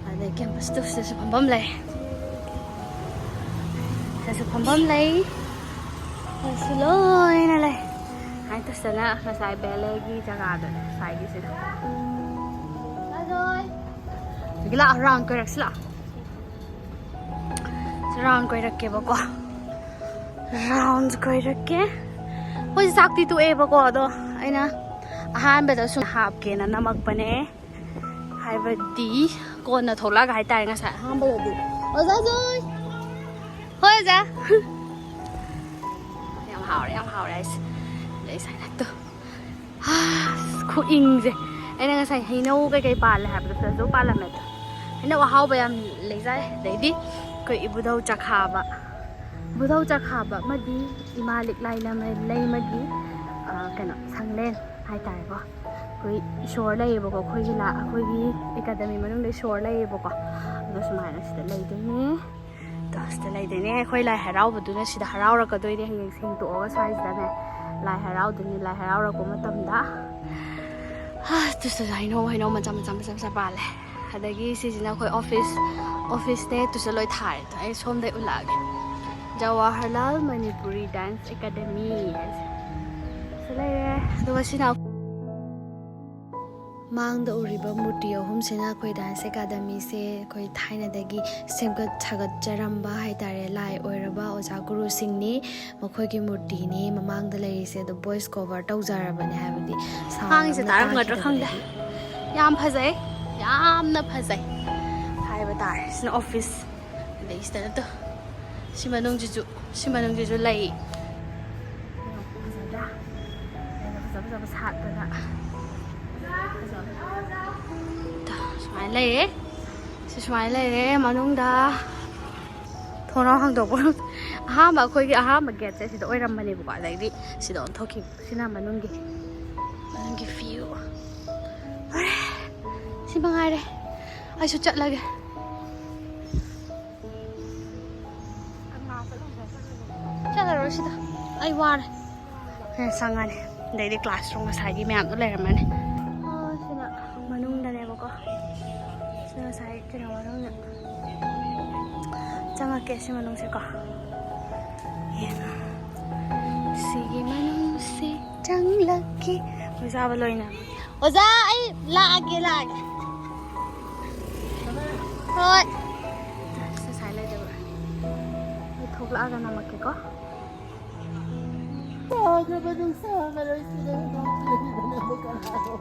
ꯑꯗꯩ ꯀꯦꯝꯄꯁꯇꯨ ꯁꯤꯗꯁꯨ ꯐꯝꯐꯝ ꯂꯩ, ꯁꯤꯗꯁꯨ ꯐꯝꯐꯝ ꯂꯩ, ꯁꯤꯗꯁꯨ ꯂꯣꯏꯅ ꯂꯩ꯫ ꯁꯨꯃꯥꯏꯅ ꯇꯧꯗꯅ ꯉꯁꯥꯏ ꯕꯦꯂꯦꯒꯤ ꯖꯒꯥꯗꯣ ꯉꯁꯥꯏꯒꯤꯁꯤꯗ꯫ ꯑꯗꯒꯤ ꯂꯥꯛꯑꯣ, ꯔꯥꯎꯟ ꯀꯣꯏꯔꯛꯁꯤ ꯂꯥꯛꯑꯣ꯫ ꯔꯥꯎꯟ ꯀꯣꯏꯔꯛꯀꯦꯕꯀꯣ꯫ ꯔꯥꯎꯟ ꯀꯣꯏꯔꯛꯀꯦ꯫ ꯑꯩꯈꯣꯏꯁꯦ ꯆꯥꯛꯇꯤ ꯇꯣꯛꯑꯦꯕꯀꯣ, ꯑꯗꯣ ꯑꯩꯅ ꯑꯍꯥꯟꯕꯗ ꯁꯨꯝ ꯍꯥꯞꯀꯦꯅ ꯅꯝꯃꯛꯄꯅꯦ꯫ ꯍꯥꯏꯕꯗꯤ ꯀꯣꯟꯅ ꯊꯣꯛꯂꯛꯑꯒ ꯍꯥꯏꯇꯥꯔꯦ, ꯉꯁꯥꯏ ꯑꯍꯥꯟꯕꯗꯗꯤ꯫ ꯑꯣꯖꯥ ꯖꯣꯏ! ꯍꯣꯏ, ꯑꯣꯖꯥ! ꯌꯥꯝ ꯍꯥꯎꯔꯦ, ꯌꯥꯝ ꯍꯥꯎꯔꯦ ꯍꯥꯏꯁꯦ꯫ ꯑꯩ ꯁꯥꯏꯅꯠꯇꯣ꯫ ꯑꯁ, ꯈꯨꯏꯪꯁꯦ꯫ ꯑꯩꯅ ꯉꯁꯥꯏ ꯍꯩꯅꯧ ꯀꯩꯀꯩ ꯄꯥꯜꯂꯦ ꯍꯥꯏꯕꯗꯣ ꯁꯤꯗꯁꯨ ꯄꯥꯜꯂꯝꯃꯦ ꯑꯗꯣ꯫ ꯍꯩꯅꯧ ꯑꯍꯥꯎꯕ ꯌꯥꯝ ꯂꯩꯖꯥꯏ꯫ ꯑꯗꯩꯗꯤ ꯑꯩꯈꯣꯏ ꯏꯕꯨꯙꯧ ꯆꯈꯥꯕ꯫ ꯏꯕꯨꯙꯧ ꯆꯈꯥꯕ ꯑꯃꯗꯤ ꯏꯃꯥ ꯂꯤꯛꯂꯥꯏ ꯂꯩꯃꯒꯤ, ꯑ, ꯀꯩꯅꯣ, ꯁꯪꯂꯦꯟ ꯍꯥꯏꯇꯥꯔꯦꯀꯣ꯫ ꯑꯩꯈꯣꯏ ꯏꯁꯣꯔ ꯂꯩꯌꯦꯕꯀꯣ, ꯑꯩꯈꯣꯏꯒꯤ ꯂꯥ-, ꯑꯩꯈꯣꯏꯒꯤ ꯑꯦꯀꯥꯗꯃꯤ ꯃꯅꯨꯡꯗ ꯏꯁꯣꯔ ꯂꯩꯌꯦꯕꯀꯣ꯫ ꯑꯗꯣ ꯁꯨꯃꯥꯏꯅ ꯁꯤꯗ ꯂꯩꯗꯣꯏꯅꯦ꯫ ꯑꯗꯣ ꯁꯤꯗ ꯂꯩꯗꯣꯏꯅꯦ꯫ ꯑꯩꯈꯣꯏ ꯂꯥꯏ ꯍꯔꯥꯎꯕꯗꯨꯅ ꯁꯤꯗ ꯍꯔꯥꯎꯔꯛꯀꯗꯣꯏꯅꯦ꯫ ꯍꯌꯦꯡ ꯁꯦꯡꯗꯣꯛꯑꯒ ꯁ꯭ꯋꯥꯏꯁꯤꯗꯅꯦ ꯂꯥꯏ ꯍꯔꯥꯎꯗꯣꯏꯅꯦ꯫ ꯂꯥꯏ ꯍꯔꯥꯎꯔꯛꯄ ꯃꯇꯝꯗ, ꯍꯥ, ꯇꯨꯁꯇꯁꯨ ꯍꯩꯅꯧ, ꯍꯩꯅꯧ ꯃꯆꯥ ꯃꯆꯥ ꯃꯆꯥ ꯃꯆꯥ ꯄꯥꯜꯂꯦ꯫ ꯑꯗꯒꯤ ꯁꯤꯁꯤꯅ ꯑꯩꯈꯣꯏ ꯑꯣꯐꯤꯁ, ꯑꯣꯐꯤꯁꯅꯦ꯫ ꯇꯨꯁꯇ ꯂꯣꯏ ꯊꯥꯔꯦ꯫ ꯑꯗꯣ ꯑꯩ ꯁꯣꯝꯗꯩ ꯎꯠꯂꯛꯑꯒꯦ꯫ ꯖꯋꯥꯍꯔꯂꯥꯜ ꯃꯅꯤꯄꯨꯔꯤ ꯗꯥꯟꯁ ꯑꯦꯀꯥꯗꯃꯤ ꯍꯥꯏꯁꯦ ꯁꯤ ꯂꯩꯔꯦ꯫ ꯑꯗꯨꯒ ꯁꯤꯅ ꯃꯥꯡꯗ ꯎꯔꯤꯕ ꯃꯨꯔꯇꯤ ꯑꯍꯨꯝꯁꯤꯅ ꯑꯩꯈꯣꯏ ꯗꯥꯟꯁ ꯑꯦꯀꯥꯗꯃꯤꯁꯦ ꯑꯩꯈꯣꯏ ꯊꯥꯏꯅꯗꯒꯤ ꯁꯦꯝꯒꯠ ꯁꯥꯒꯠꯆꯔꯝꯕ ꯍꯥꯏꯇꯥꯔꯦ, ꯂꯥꯏ ꯑꯣꯏꯔꯕ ꯑꯣꯖꯥ ꯒꯨꯔꯨꯁꯤꯡꯅꯤ꯫ ꯃꯈꯣꯏꯒꯤ ꯃꯨꯔꯇꯤꯅꯤ ꯃꯃꯥꯡꯗ ꯂꯩꯔꯤꯁꯦ꯫ ꯑꯗꯣ ꯚꯣꯏꯁ ꯀꯣꯚꯔ ꯇꯧꯖꯔꯕꯅꯦ, ꯍꯥꯏꯕꯗꯤ ꯁꯥꯎꯟ ꯉꯥꯡꯉꯤꯁꯦ ꯑꯝꯇ ꯇꯥꯔꯝꯒꯗ꯭ꯔꯥ ꯈꯪꯗꯦ꯫ ꯇꯥꯈꯤꯗꯕꯗꯒꯤ꯫ ꯌꯥꯝ ꯐꯖꯩ, ꯌꯥꯝꯅ ꯐꯖꯩ ꯍꯥꯏꯕ ꯇꯥꯔꯦ꯫ ꯁꯤꯅ ꯑꯣꯐꯤꯁ, ꯑꯗꯩ ꯁꯤꯗ ꯅꯠꯇꯣ꯫ ꯁꯤ ꯃꯅꯨꯡꯁꯤꯁꯨ, ꯁꯤ ꯃꯅꯨꯡꯁꯤꯁꯨ ꯂꯩ꯫ ꯐꯖꯗ꯭ꯔꯥ? ꯑꯩꯅ ꯐꯖ ꯐꯖꯕ ꯁꯥꯠꯇꯅ꯫ ꯐꯖꯕ꯫ ꯁꯨꯃꯥꯏꯅ ꯂꯩꯔꯦ꯫ ꯁꯤ ꯁꯨꯃꯥꯏꯅ ꯂꯩꯔꯦ ꯃꯅꯨꯡꯗ꯫ ꯊꯣꯡꯅꯥꯎ ꯍꯥꯡꯗꯣꯛꯄ꯫ ꯑꯍꯥꯟꯕ, ꯑꯩꯈꯣꯏꯒꯤ ꯑꯍꯥꯟꯕ ꯒꯦꯠꯁꯦ ꯁꯤꯗ ꯑꯣꯏꯔꯝꯕꯅꯦꯕꯀꯣ, ꯑꯗꯩꯗꯤ ꯁꯤꯗ ꯑꯣꯟꯊꯣꯛꯈꯤꯕ꯫ ꯁꯤꯅ ꯃꯅꯨꯡꯒꯤ, ꯃꯅꯨꯡꯒꯤ ꯚ꯭ꯌꯨ꯫ ꯂꯣꯏꯔꯦ꯫ ꯁꯤ ꯃꯉꯥꯏꯔꯦ꯫ ꯑꯩꯁꯨ ꯆꯠꯂꯒꯦ꯫ ꯆꯠꯂꯔꯣꯏ ꯁꯤꯗ꯫ ꯑꯩ ꯋꯥꯔꯦ꯫ ꯁꯤꯅ ꯆꯪꯉꯅꯤ꯫ ꯑꯗꯩꯗꯤ ꯀ꯭ꯂꯥꯁꯔꯨꯝ ꯉꯁꯥꯏꯒꯤ ꯃꯌꯥꯝꯗꯣ ꯂꯩꯔꯝꯃꯅꯤ꯫ ꯑꯥ, ꯁꯤꯅ ꯃꯅꯨꯡꯗꯅꯦꯕꯀꯣ꯫ ꯁꯤꯅ ꯉꯁꯥꯏ ꯀꯩꯅꯣ ꯃꯅꯨꯡꯗ꯫ ꯆꯪꯉꯛꯀꯦ ꯁꯤ ꯃꯅꯨꯡꯁꯦꯀꯣ꯫ ꯌꯦꯡꯉꯣ꯫ ꯁꯤꯒꯤ ꯃꯅꯨꯡꯁꯤ ꯆꯪꯂꯛꯀꯦ꯫ ꯑꯣꯖꯥꯕ ꯂꯣꯏꯅ꯫ ꯑꯣꯖꯥ, ꯑꯩ ꯂꯥꯛꯑꯒꯦ, ꯂꯥꯛꯑꯒꯦ꯫ ꯍꯣꯏ꯫ ꯁꯤ ꯁꯥꯏ ꯂꯩꯖꯕ꯫ ꯑꯩ ꯊꯣꯛꯂꯛꯑꯒ ꯅꯝꯃꯛꯀꯦꯀꯣ꯫ ꯇꯥꯈ꯭ꯔꯕ ꯅꯨꯡꯁꯥ ꯃꯔꯛꯁꯤꯗ ꯅꯣꯡ ꯆꯨꯔꯤꯕꯅꯕꯨ ꯀꯅꯥꯅꯣ?